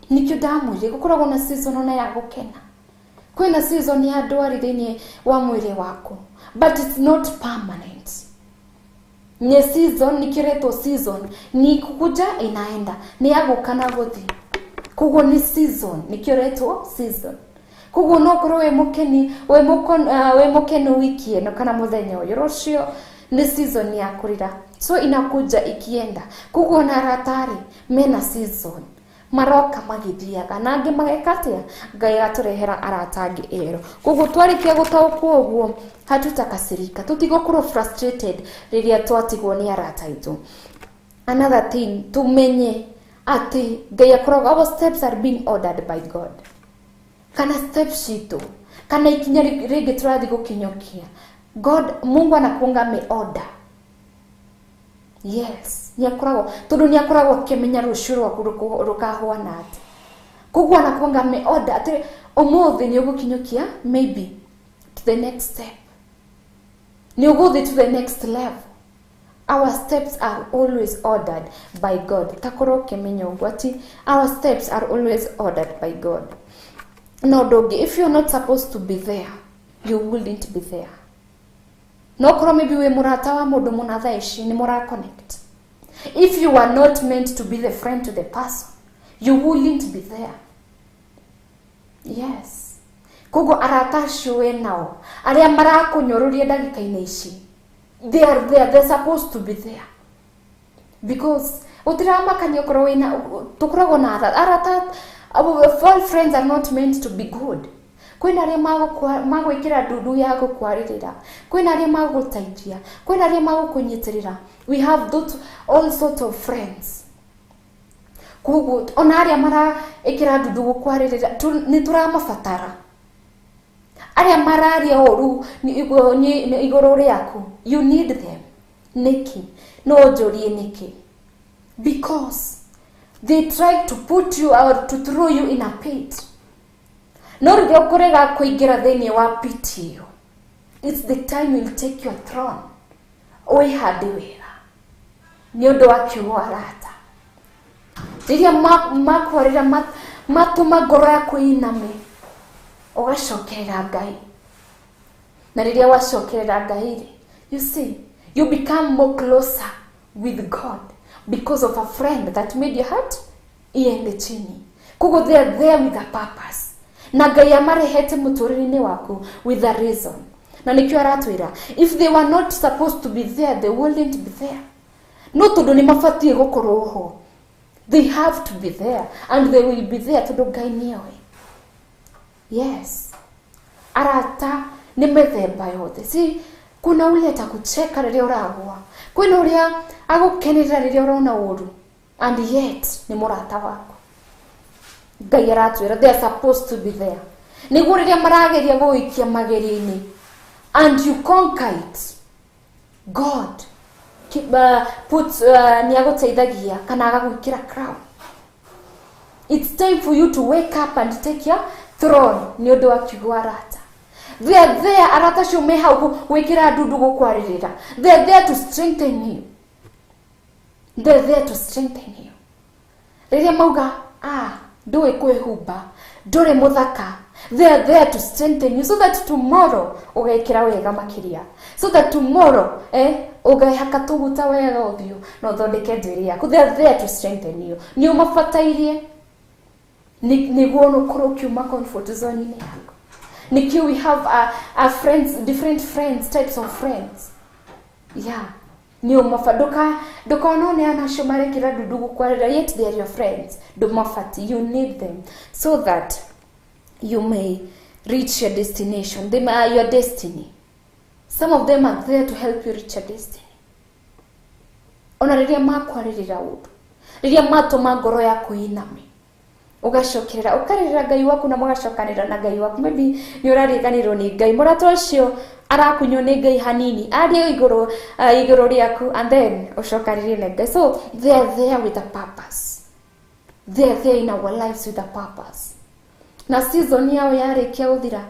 Nikio ndamwĩrire gũkoragwo na season ona ya gũkena, kwĩna season ya ndwari thĩinĩ wa mwĩrĩ waku, but it's not permanent. Ni season, nĩkĩretwo season, ni kukuja inaenda, ni ya gũka na gũthiĩ, koguo ni season, nĩkĩretwo season. Koguo no ũkorwo wĩ mũkeni, wĩ mũkenu wiki ĩno kana mũthenya ũyũ, rũciũ ni season ya kũrĩra, so inakuja ikienda. Koguo na arata rĩ mena season, maroka magĩthiaga na angĩ mageka atĩa, Ngai agatũrehera arata angĩ erũ. Koguo twarĩkia gũtaũkwo ũguo hatutakasirika, tũtigũkorwo frustrated rĩrĩa twatigwo nĩ arata aitũ. Another thing, tumenye atĩ Ngai akoragwo, our steps are being ordered by God, kana steps citũ kana ikinya rĩngĩ tũrathiĩ gũkinyũkia, God Mungu anakuanga ameorder. Yes, nĩakoragwo tondũ nĩakoragwo akĩmenya rũciũ rwaku rũkahuana atĩa, koguo anakuanga ameorder atĩ ũmũthĩ nĩũgũkinyũkia maybe to the next step, nĩũgũthiĩ to the next level. Our steps are always ordered by God. Takorwo ũkĩmenya ũguo atĩ our steps are always ordered by God. No ũndũ ũngĩ, if you're not supposed to be there, you wouldn't be there. No korwo maybe wĩ mũrata wa mũndũ mũna thaa ici nĩ mũra connect. If you are not meant to be the friend to the person, you wouldn't be there. Yes. Koguo arata acio wĩ nao arĩa marakũnyũrũria ndagĩka-inĩ ici, they are there, they're supposed to be there, because gũtiramakania ũkorwo wĩna, tũkoragwo na arata, all friends are not meant to be good. Kwĩna arĩa magwĩkĩra ndundu ya gũkwarĩrĩra, kwĩna arĩa magũgũteithia, kwĩna arĩa magũkũnyitĩrĩra. We have those all sort of friends. Koguo ona arĩa maraĩkĩra ndundu gũkwarĩrĩra nĩ tũramabatara. Arĩa mararia ũru igũrũ rĩaku, you need them. Nĩkĩ? No ũnjũrie nĩkĩ? Because they try to put you out, to throw you in a pit. No rĩrĩa ũkũrega kũingĩra thĩinĩ wa pit ĩyo, it's the time you'll take your throne. Wĩhande wega nĩ ũndũ wa kiugo arata. Rĩrĩa makwarĩra matũma ngoro yaku ĩiname, ũgacokerera Ngai. Na rĩrĩa wacokerera Ngai rĩ, you see, you become more closer with God because of a friend that made your heart iende chini. Koguo they are there with a purpose. Na Ngai amarehete mũtũrĩre-inĩ waku with a reason. Na nĩkĩo aratwĩra, if they were not supposed to be there, they wouldn't be there. No tondũ nĩ mabatiĩ gũkorwo ho, they have to be there, and they will be there tondũ Ngai nĩoĩ. Yes, arata nĩ mĩthemba yothe. Si kuna ule atakucheka rĩrĩa ũragwa, kwĩna ũrĩa agũkenerera rĩrĩa ũrona ũru, and yet nĩ mũrata waku. Ngai aratwĩra they are supposed to be there. Nĩguo rĩrĩa marageria gũgũikia magerio-inĩ, and you conquer it, God put nĩ agũteithagia kana agagwĩkĩra crown. It's time for you to wake up and take your throne nĩ ũndũ wa kiugo arata. They are there, arata acio me hau gwĩkĩra ndundu gũkwarĩrĩra. They are there to strengthen you. They are there to strengthen you. Rĩrĩa mauga, ndũĩ kwĩhumba, ndũrĩ mũthaka, they are there to strengthen you so that tomorrow ũgekĩra wega makĩria. So that tomorrow ũgehaka tũguta wega ũthiũ na ũthondeke njuĩrĩ yaku. They are there to strengthen you. Nĩ ũmabatairie nĩguo ũkorwo ũkiuma comfort zone-inĩ yaku. Nĩkĩo we have a friends, different friends, types of friends. Yeah. Nĩ ũmaba, ndũkona nĩ anacio marekĩra ndundu gũkwarĩra, yet they are your friends. Ndũmabati, you need them so that you may reach your destination. They are your destiny. Some of them are there to help you reach your destiny. Ona rĩrĩa makwarĩrĩra ũndũ, rĩrĩa matũma ngoro yaku ĩiname, ũgacokerera, ũkarĩrĩra Ngai waku na mũgacokanĩrĩra na Ngai waku. Maybe nĩ ũrariganĩrwo nĩ Ngai, mũrata ũcio arakunywo nĩ Ngai hanini, arie igũrũ igũrũ rĩaku, and then ũcokanĩrĩre na Ngai. So they are there with a purpose. They are there in our lives with a purpose. Na season yao yarĩkia gũthira,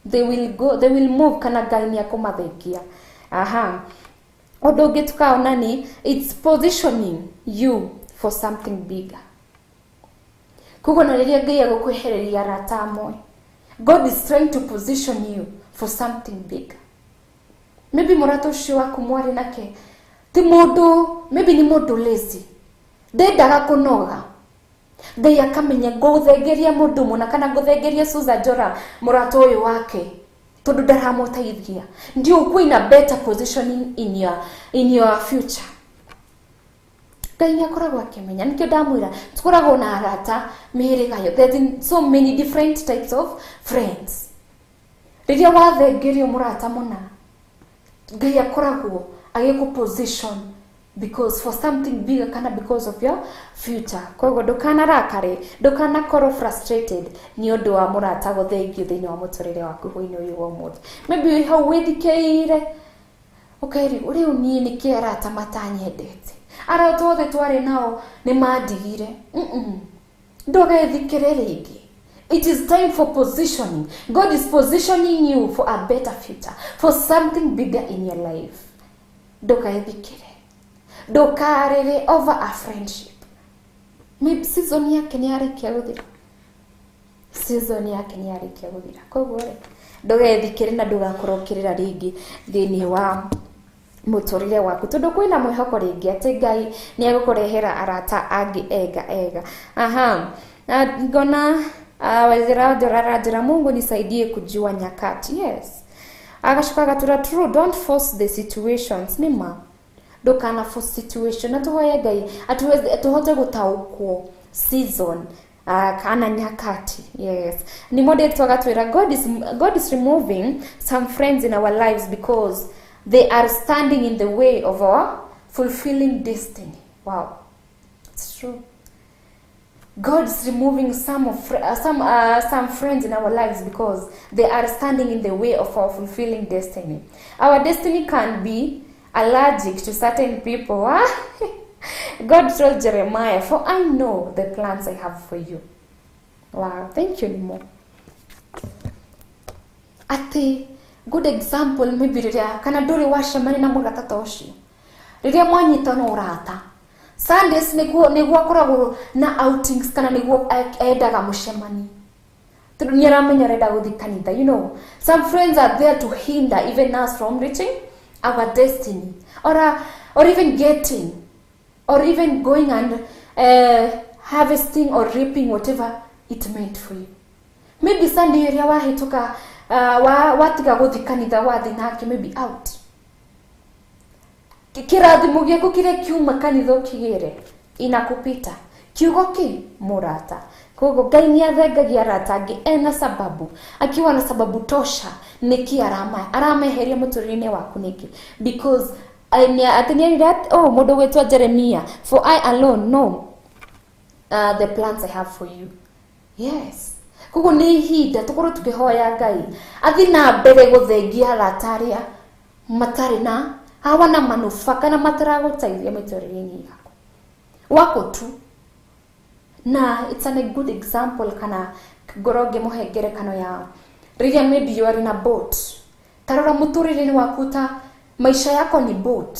they will go, they will move, kana Ngai nĩ akũmathengia. Aha. Ũndũ ũngĩ tukaona ni it's positioning you for something bigger. Koguo na rĩrĩa Ngai agũkwehereria arata amwe, God is trying to position you for something bigger. Maybe mũrata ũcio waku mwarĩ nake ti mũndũ, maybe nĩ mũndũ lazy, ndendaga kũnoga. Ngai akamenya ngũthengeria mũndũ mũna kana ngũthengeria Susan Njora mũrata ũyũ wake tondũ ndaramũteithia, ndio ũkuo in a better positioning in your future. Ngai nĩ akoragwo akĩmenya, nĩkĩo ndamwĩra tũkoragwo na arata mĩhĩrĩga yothe. There's so many different types of friends. Rĩrĩa wathengerio mũrata mũna, Ngai akoragwo agĩkũ position because for something bigger kana because of your future. Koguo ndũkanarakare, ndũkanakorwo frustrated nĩ ũndũ wa mũrata gũthengio thĩinĩ wa mũtũrĩre waku hwainĩ ũyũ wa ũmũthĩ. Maybe wĩ hau wĩthikĩire ũkerigwo, rĩu niĩ nĩkĩ arata matanyendete, arata othe twarĩ nao nĩ mandigire. Ndũgethikĩre rĩngĩ. It is time for positioning. God is positioning you for a better future, for something bigger in your life. Ndũgethikĩre, ndũkarĩre over a friendship. Maybe season yake nĩ yarĩkia gũthira, season yake nĩ yarĩkia gũthira. Koguo rĩ, ndũgethikĩre na ndũgakorwo ũkĩrĩra rĩngĩ thĩinĩ wa mũtũrĩre waku, tondũ kwĩna mwĩhoko rĩngĩ atĩ Ngai nĩ egũkũrehera arata angĩ ega ega. Aha, ngona Wazira Njora aranjĩra, Mungu nisaidie kujua nyakati. Yes. Agacoka agatwĩra, true, don't force the situations. Nĩ ma, ndũkana force situation, na tũhoye Ngai tũhote gũtaũkwo season kana nyakati. Yes. Ni moderator agatwĩra, God is removing some friends in our lives because they are standing in the way of our fulfilling destiny. Wow, it's true. God's removing some friends in our lives because they are standing in the way of our fulfilling destiny. Our destiny can be allergic to certain people. God told Jeremiah, for I know the plans I have for you. Wow, thank you, Nimo. Ati good example maybe riria kana nduri wacemania na mũrata ta ũcio riria mwanyitana ũrata Sundays niguo akoragwo na outings kana niguo endaga mũcemani tondu ni aramenya arenda gũthiĩ kanitha. You know, some friends are there to hinder even us from reaching our destiny or even getting or even going and harvesting or reaping whatever it meant for you. Maybe Sunday ĩrĩa wahĩtũka watiga gũthiĩ kanitha wathiĩ nake maybe out, kĩrathimo gĩaku kĩrĩa kiuma kanitha ũkĩgĩre inakupita kiugo kĩ mũrata. Koguo Ngai nĩ athengagia arata angĩ ena sababu, akiwa na sababu tosha nĩkĩ arameheria mũtũrĩre-inĩ waku nĩkĩ, because atĩ nĩerire oh mũndũ gwĩtwo Jeremia, for I alone know the plans I have for you. Yes, koguo nĩ ihinda tũkorwo tũkĩhoya Ngai athi na mbere gũthengia arata arĩa matarĩ na hawana manufaa kana mataragũteithia mĩtũrĩre-inĩ yaku wako tu. Na it's a good example kana ngorwo ngĩmũhe ngerekano ya rĩrĩa maybe you are in a boat, tarora mũtũrĩre-inĩ waku ta maisha yako ni boat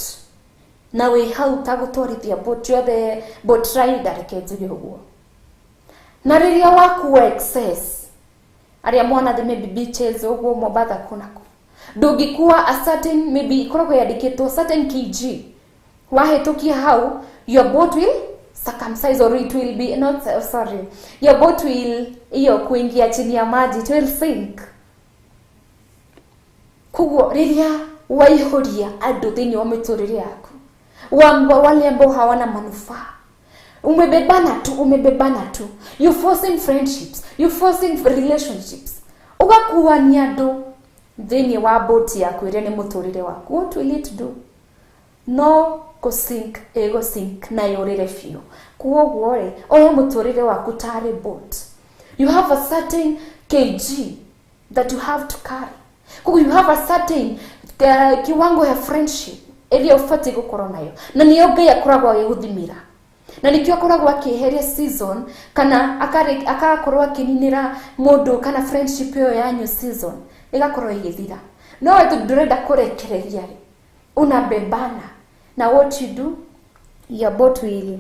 na wĩ hau ta gũtwarithia boat, you are the boat rider, reke njuge ũguo. Na rĩrĩa wakuwa excess arĩa mwanathiĩ maybe beaches ũguo Mombatha kũnako, ndũngĩkua a certain maybe ikoragwo yandĩkĩtwo certain kg, wahĩtũkia hau your boat will circumcise or it will be not sorry, your boat will iyo kuingia chini ya maji, it will sink. Koguo rĩrĩa waihũria andũ thĩinĩ wa mĩtũrĩre yaku wale ambao hawana manufaa, umebebana tu, you forcing friendships, you forcing relationships, ugakuania andũ thĩinĩ wa boat yaku ĩrĩa nĩ mũtũrĩre waku. What will it do? No gũsink, ĩgũsink na yũrĩre biũ. Koguo rĩ, oya mũtũrĩre waku tarĩ boat. You have a certain kg that you have to carry. Koguo you have a certain kiwango ya friendship ĩrĩa ũbatiĩ gũkorwo nayo, na nĩyo Ngai akoragwo agĩgũthimĩra, na nĩkĩo akoragwo akĩeheria season kana akakorwo akĩninĩra mũndũ kana friendship ĩyo yanyu season ĩgakorwo ĩgĩthira. No we tondũ ndũrenda kũrekereria rĩ, unabebana na what you do, your boat will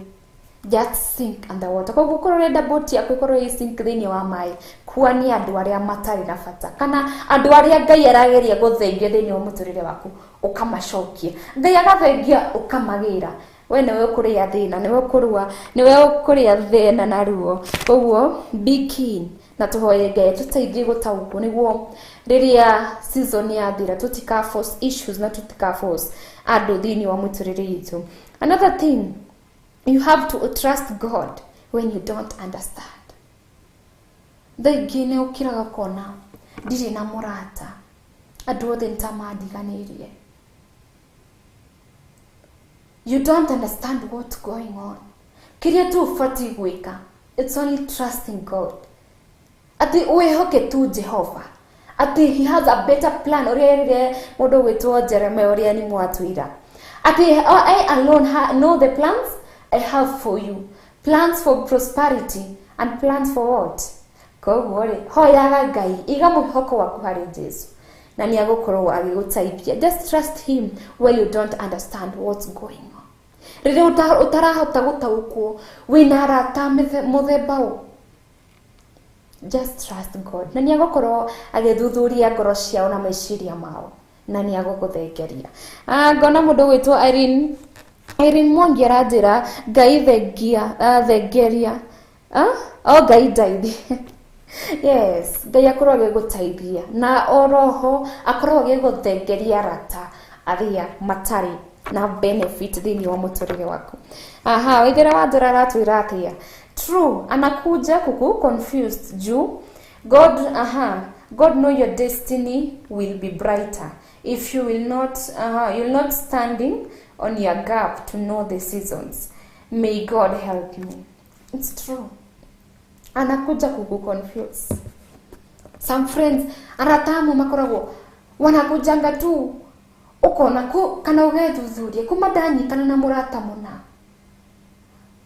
just sink underwater. Koguo korwo ũrenda boat yaku ĩkorwo ĩ sink thĩinĩ wa maĩ, kuania andũ arĩa matarĩ na bata kana andũ arĩa Ngai arageria gũthengia thĩinĩ wa mũtũrĩre waku ũkamacokia. Ngai agathengia ũkamagĩra, we nĩwe ũkũrĩa thĩna, nĩwe ũkũrua, nĩwe ũkũrĩa thĩna na ruo. Koguo be keen na tũhoye Ngai tũteithie gũtaũkwo nĩguo rĩrĩa season yathira tũtika force issues na tũtika force andũ thĩinĩ wa mũtũrĩre witũ. Another thing, you have to trust God when you don't understand. Thaa ingĩ nĩ ũkĩraga ũkona ndirĩ na mũrata, andũ othe nĩ ta mandiganĩirie. You don't understand what's going on. Kĩrĩa tu ũbatiĩ gwĩka, it's only trusting God. Atĩ wĩhoke tu Jehova, atĩ he has a better plan. Ũrĩa erire mũndũ gwĩtwo Jeremiah ũrĩa nĩ mwatwĩra atĩ I alone know the plans I have for you, plans for prosperity and plans for what? Koguo rĩ, hoyaga Ngai, iga mwĩhoko waku harĩ Jesu na nĩ agũkorwo agĩgũteithia. Just trust him when you don't understand what's going on. Rĩrĩa ũtarahota gũtaũkwo wĩna arata mũthemba ũ, just trust God na nĩ agũkorwo agĩthuthuria ngoro ciao na meciria mao na nĩ agũgũthengeria. Ngona mũndũ gwĩtwo Irene Mwangi aranjĩra Ngai thengia, thengeria, o Ngai ndeithie. Yes, Ngai akorwo agĩgũteithia na oroho akorwo agĩgũthengeria arata arĩa matarĩ na benefit thĩinĩ wa mũtũrĩre waku. Aha, Waithera wa Njora aratwĩra atĩa? True, anakuja kuku confused juu God, aha, God know your destiny will be brighter if you will not, you'll not standing on your gap to know the seasons. May God help me. It's true. Anakuja kukuconfuse. Some friends arata amwe makoragwo wanakujanga tu ukona ku kana ugethuthuria kuma ndanyitana na murata muna,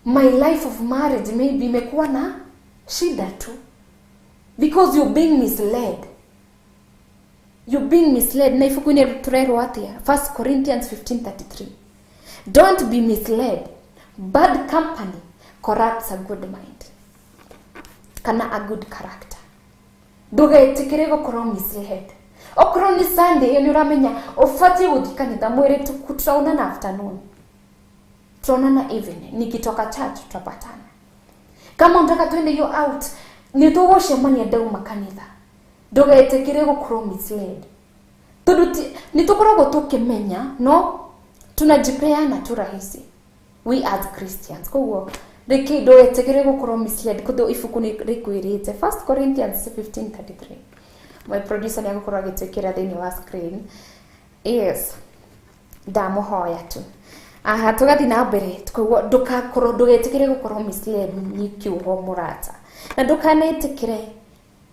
my life of marriage maybe imekuwa na shida tu, because you're being misled. You're being misled. Na ibuku-inĩ turerwo atia? 1 Corinthians 15:33, don't be misled, bad company corrupts a good mind kana a good character. Ndugetikire gukorwo misled. Okorwo ni Sunday iyo ni uramenya ubatie guthii kanitha, mwire tutaonana afternoon, tutaonana evening, nikitoka church tutapatana. Kama unataka twende hiyo out, ni tugucemania ndauma kanitha. Ndugetikire gukorwo misled, tondu ni tukoragwo tukimenya no tunajipeana tu rahisi, we as Christians. Koguo reke ndugetikire gukorwo misled, kundu ibuku ni rikwirite 1 Corinthians 15:33. My producer ni agukorwo agitwikira thiini wa screen. Yes, ndamuhoya tu. Aha, tugathi na mbere. Koguo ndugakorwo, ndugetikire gukorwo misled ni kiugo murata, na ndukanetikire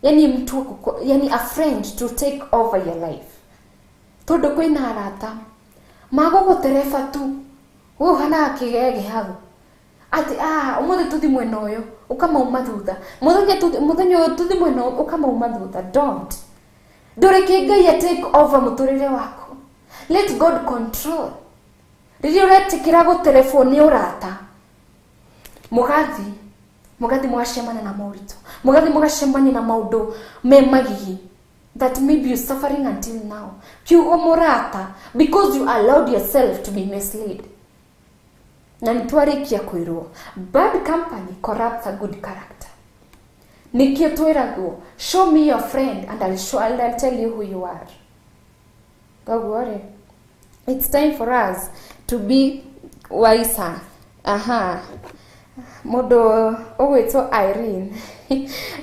yani mtu, yani a friend to take over your life, tondu kwina arata magugutereba tu we uhanaga kigege hau ati umuthi tuthi mwena uyu ukamauma thutha, muthenya uyu tuthi mwena uyu ukamauma thutha. Don't, ndureke Ngai a take over muturire waku. Let God control. Riria uretikira guterebwo ni urata, mugathi mugacemania na moritũ, mugathi mugacemania na maundu me magigi that maybe you're suffering until now. Kiugo murata, because you allowed yourself to be misled. Na nitwarikia kwirwo, bad company corrupts a good character. Nikio twiragwo, show me your friend and I'll tell you who you are. Koguo ri, it's time for us to be wiser. Aha, mundu ugwitwo Irene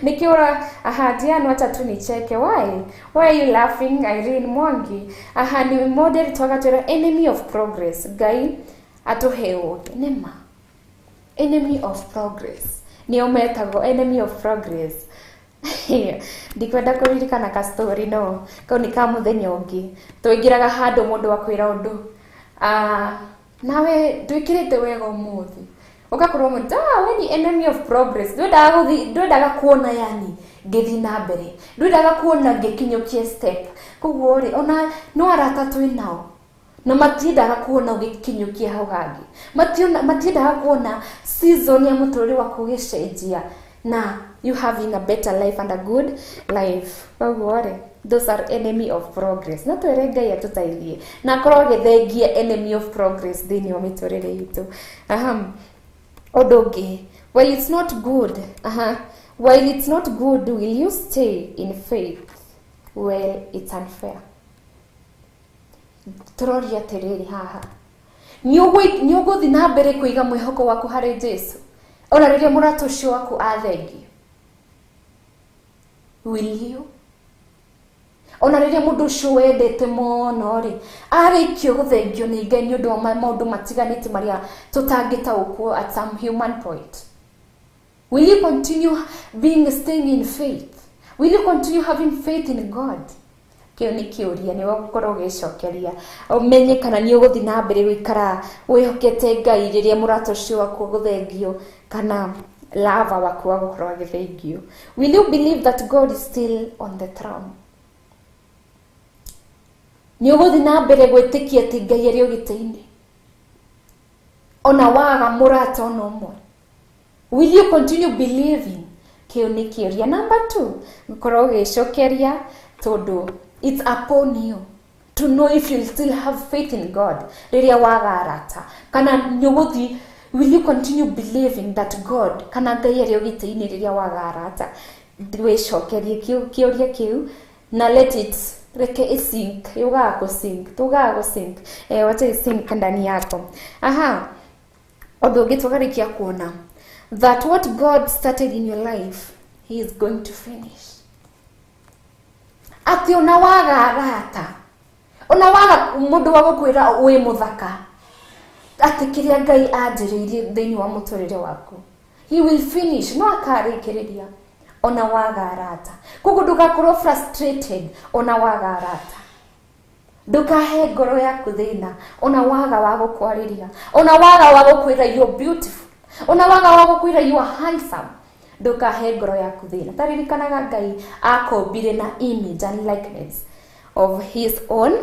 nikiura. Aha, Diane, wacha tu nicheke. Why are you laughing, Irene Mwangi? Aha, ni model twagatwira enemy of progress. Ngai atuhe ugi nima enemy of progress nio metagwo enemy of progress. Ndikwenda kuririkana ka story, no kau ni ka muthenya ungi twingiraga handu mundu akwira undu, nawe ndwikirite wega umuthi, ugakorwo mundu we ni enemy of progress. Ndwendaga kuona yani ngithi na mbere, ndwendaga kuona ngikinyukia step. Koguo ri ona no arata twi nao na matiendaga kuona ugikinyukia hau hangi, matiendaga kuona season ya muturire waku ugicenjia na you having a better life and a good life. Koguo ri those are enemy of progress. Na twere Ngai atũteithie na akorwo agĩthengia enemy of progress thĩinĩ wa mĩtũrĩre itũ. Ũndũ ũngĩ, while it's not good, while it's not good, will you stay in faith? Well, it's unfair. Tũroria atĩrĩrĩ haha, nĩ ũgũthiĩ na mbere kũiga mwĩhoko waku harĩ Jesu ona rĩrĩa mũrata ũcio waku athengio? Will you? Ona rĩrĩa mũndũ ũcio wendete mũno rĩ arĩkio gũthengio nĩ Ngai nĩ ũndũ wa maũndũ matiganĩte marĩa tũtangĩtaũkwo at some human point, will you continue being staying in faith? Will you continue having faith in God? Kĩu nĩ kĩũria nĩ ũgũkorwo ũgĩcokeria, ũmenye kana nĩ ũgũthiĩ na mbere gũikara wĩhokete Ngai rĩrĩa mũrata ũcio waku gũthengio kana lava waku wa gũkorwo agĩthengio. Will you believe that God is still on the throne? Nĩ ũgũthiĩ na mbere gwĩtĩkia atĩ Ngai arĩ o gĩtĩ-inĩ ona waga mũrata ona ũmwe? Will you continue believing? Kĩu nĩ kĩũria number 2 ngũkorwo ũgĩcokeria, tondũ it's upon you to know if you still have faith in God rĩrĩa waga arata, kana nĩ ũgũthiĩ, will you continue believing that God kana Ngai arĩ o gĩtĩ-inĩ rĩrĩa waga arata? Wĩcokerie kĩũria kĩu na let it reke isink, yugaga gũsink, tugaga gũsink, wacha isink ndani yako. Aha, ũndũ ũngĩ tũkarĩkia kuona that what God started in your life, he is going to finish. Ati ona waga arata, ona waga mundu wa gukwira wi muthaka, ati kiria Ngai anjiriirie thiini wa muturire waku, He will finish. No akarĩkĩrĩria ona waga arata. Koguo ndũgakorwo frustrated ona waga arata. Ndũkahe ngoro yaku thĩna ona waga wa gũkwarĩria, ona waga wa gũkwĩra you're beautiful, ona waga wa gũkwĩra you are handsome. Ndũkahe ngoro yaku thĩna. Taririkanaga Ngai akombire na image and likeness of his own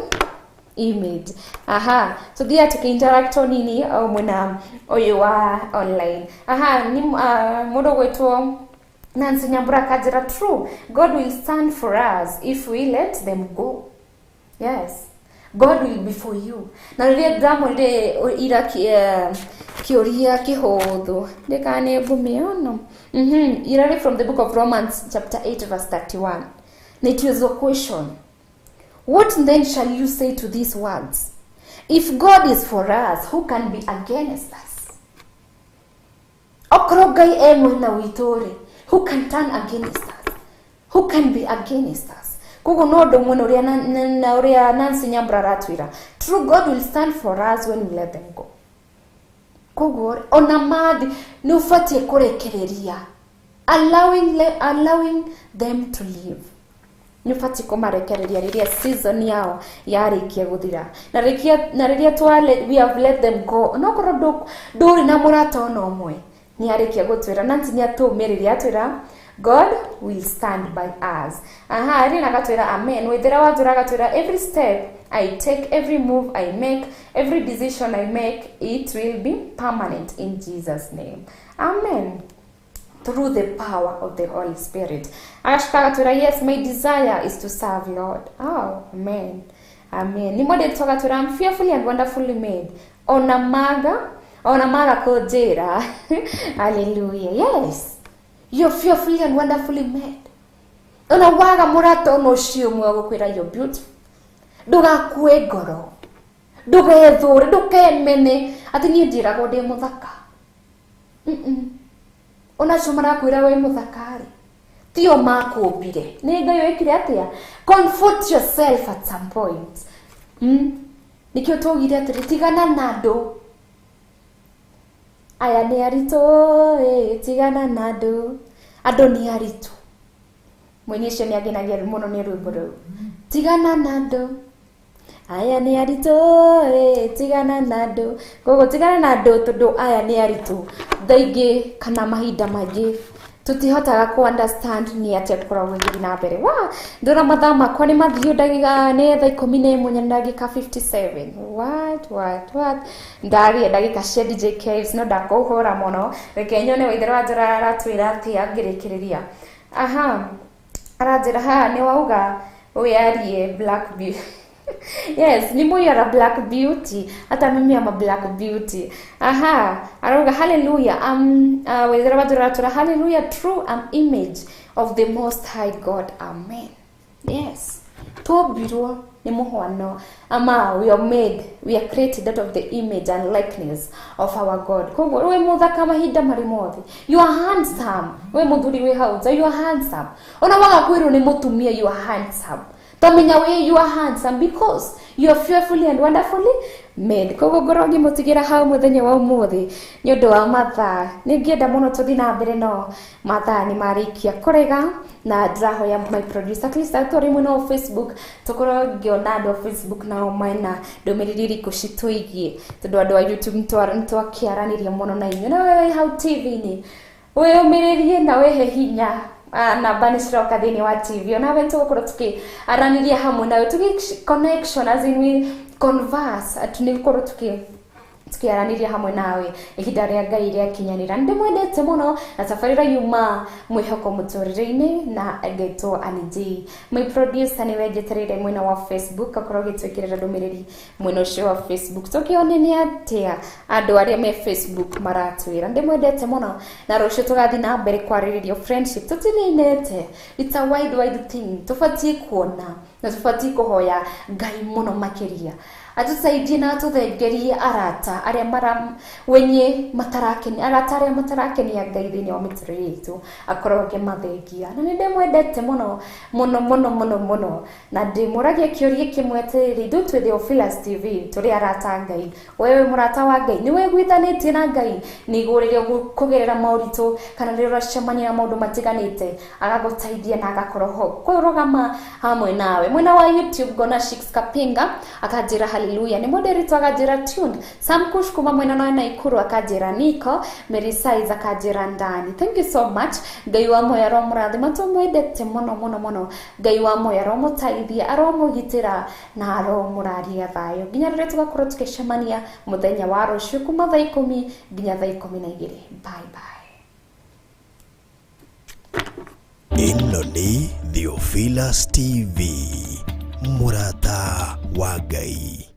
image. Aha, so thia tukiinteract nini au mwena ũyũ wa online. Aha, ni mũndũ gwĩtwo Nancy Nyambura akajira, true, God will stand for us if we let them go. Yes, God will be for you. Na rĩrĩa ndamwĩrire ira kĩũria kĩhũthũ ndĩkane ngũmĩona. Irarĩ from the book of Romans chapter 8 verse 31. Na it was a question. What then shall you say to these words? If God is for us, who can be against us? Okorwo Ngai e mwena witũ rĩ, who can turn against us? Who can be against us? Koguo no ũndũ ũmwe na ũrĩa Nancy Nyambura aratwĩra. True, God will stand for us when we let them go. Koguo ona mathi nĩ ũbatiĩ kũrekereria, allowing them to live. Nĩ ũbatiĩ kũmarekereria rĩrĩa season yao yarĩkia gũthira. Na rĩrĩa we have let them go, onokorwo ndũrĩ na mũrata ona ũmwe, nĩ arĩkia gũtwĩra. Nancy nĩ atũmĩrĩria atwĩra God will stand by us. Aha, rĩna agatwĩra amen. Wĩthĩra watwĩra agatwĩra every step I take, every move I make, every decision I make, it will be permanent in Jesus' name. Amen. Through the power of the Holy Spirit. Agacoka agatwĩra yes, my desire is to serve Lord. Oh, amen. Amen. Ni mwende tugatwĩra I'm fearfully and wonderfully made. Ona maga kũnjĩra. Hallelujah. Yes. You're fearfully and wonderfully made. Ona waga mũrata ona ũcio ũmwe wa gũkwĩra you're beautiful. Ndũgakue ngoro. Ndũgethũre, ndũkemene atĩ niĩ njĩragwo ndĩ mũthaka. Ona acio marakwĩra wĩ mũthaka rĩ, tio makũmbire. Nĩ Ngai wĩkire atĩa? Comfort yourself at some point. Nĩkĩo twaugire atĩrĩ, tigana na andũ. Aya nĩ aritũ, tigana na andũ. Andũ nĩ aritũ. Mũini ũcio nĩ agenagia mũno nĩ rwĩmbo rũu. Tigana na andũ. Aya nĩ aritũ, tigana na andũ. Koguo tigana na andũ tondũ aya nĩ aritũ. Thaa ingĩ kana mahinda mangĩ tũtihotaga ku understand nĩ atĩa tũkoragwo gĩthiĩ na mbere. Wa, ndona mathaa makwa nĩ mathiũ ndagĩka nĩ thaa 11 na ndagĩka 57. What? Ndaria ndagĩka cia DJ Caves no ndakũhũra mũno. Reke nyone Waithera wa Njora aratwĩra atĩa ngĩrĩkĩrĩria. Aha, aranjĩra haha nĩ wauga wĩarie Black Beauty. Yes, ni moyo ya Black Beauty. Hata mimi ama Black Beauty. Aha, arauga hallelujah. Waithera wa Njora aratwĩra hallelujah, true am image of the most high God. Amen. Yes. Twombirwo nĩ mũhwano ama we are made, we are created out of the image and likeness of our God. Koguo wĩ mũthaka mahinda marĩ mothe. You are handsome. Wĩ mũthuri wĩ hau nja, you are handsome. Ona waga kwĩrwo nĩ mũtumia, you are handsome. Tamenya we you are handsome because you are fearfully and wonderfully made. Koguo ngorwo ngĩmũtigĩra hau mũthenya wa ũmũthĩ nĩ ũndũ wa mathaa. Nĩ ngĩenda mũno tũthiĩ na mbere no mathaa nĩ marĩkia kũrega na ndĩrahoya my producer Krista tũrĩ mwena wa Facebook tũkorwo ngĩona andũ a Facebook nao mena ndũmĩrĩri irĩkũ citũigie tondũ andũ a YouTube nĩtwakĩaranĩria mũno na inyuĩ. Na wewe hau TV-inĩ wĩyũmĩrĩrie na wĩhe hinya. Namba nĩ ciroka thĩinĩ wa TV ona we tũgũkorwo tũkĩaranĩria hamwe nawe tũgĩ connection as in we converse atĩ nĩ gũkorwo tukiaranĩria hamwe nawe ihinda rĩa Ngai rĩakinyanĩra. Nĩ ndĩmwendete mũno na tabarĩra yuma mwĩhoko mũtũrĩre-inĩ na ngetwo Annie J. My producer nĩwe njetereire mwena wa Facebook akorwo agĩtwĩkĩrĩra ndũmĩrĩri mwena ũcio wa Facebook tũkĩone nĩ atĩa andũ arĩa me Facebook maratwĩra. Ndĩmwendete mũno na rũciũ tũgathiĩ na mbere kwarĩrĩria friendship. Tũtininete, it's a wide thing. Tũbatiĩ kuona na tũbatiĩ kũhoya Ngai mũno makĩria Atũteithie na atũthengerie arata arĩa mara wenye matarakenia, arata arĩa matarakenia Ngai thĩinĩ wa mĩtũrĩre itũ, akorwo akĩmathengia. Na nĩ ndĩmwendete mũno mũno mũno mũno mũno, na ndĩmũragia kĩũria kĩmwe atĩrĩrĩ, ithuĩ twĩ Theophilus TV, tũrĩ arata a Ngai. Wewe mũrata wa Ngai, nĩ wĩiguithanĩtie na Ngai nĩguo rĩrĩa ũkũgerera moritũ kana rĩrĩa ũracemania na maũndũ matiganĩte, agagũteithia na agakorwo ho kũrũgama hamwe nawe. Mwena wa YouTube ngona Shix Kapinga akanjĩra haleluya, nĩ mũndĩritũ akanjĩra tuned. Sam Kush kuma mwena wa Naikuru akanjĩra niko. Mary Size akanjĩra ndani. Thank you so much. Ngai wa moyo aromũrathima, tũmwendete mũno mũno mũno. Ngai wa moyo aromũteithia, aromũgitĩra na aromũraria thayũ nginya rĩrĩa tũgakorwo tũgĩcemania mũthenya wa rũciũ kuma thaa 10 nginya thaa 12. Bye bye. Ĩno nĩ Theophilus TV, mũrata wa Ngai.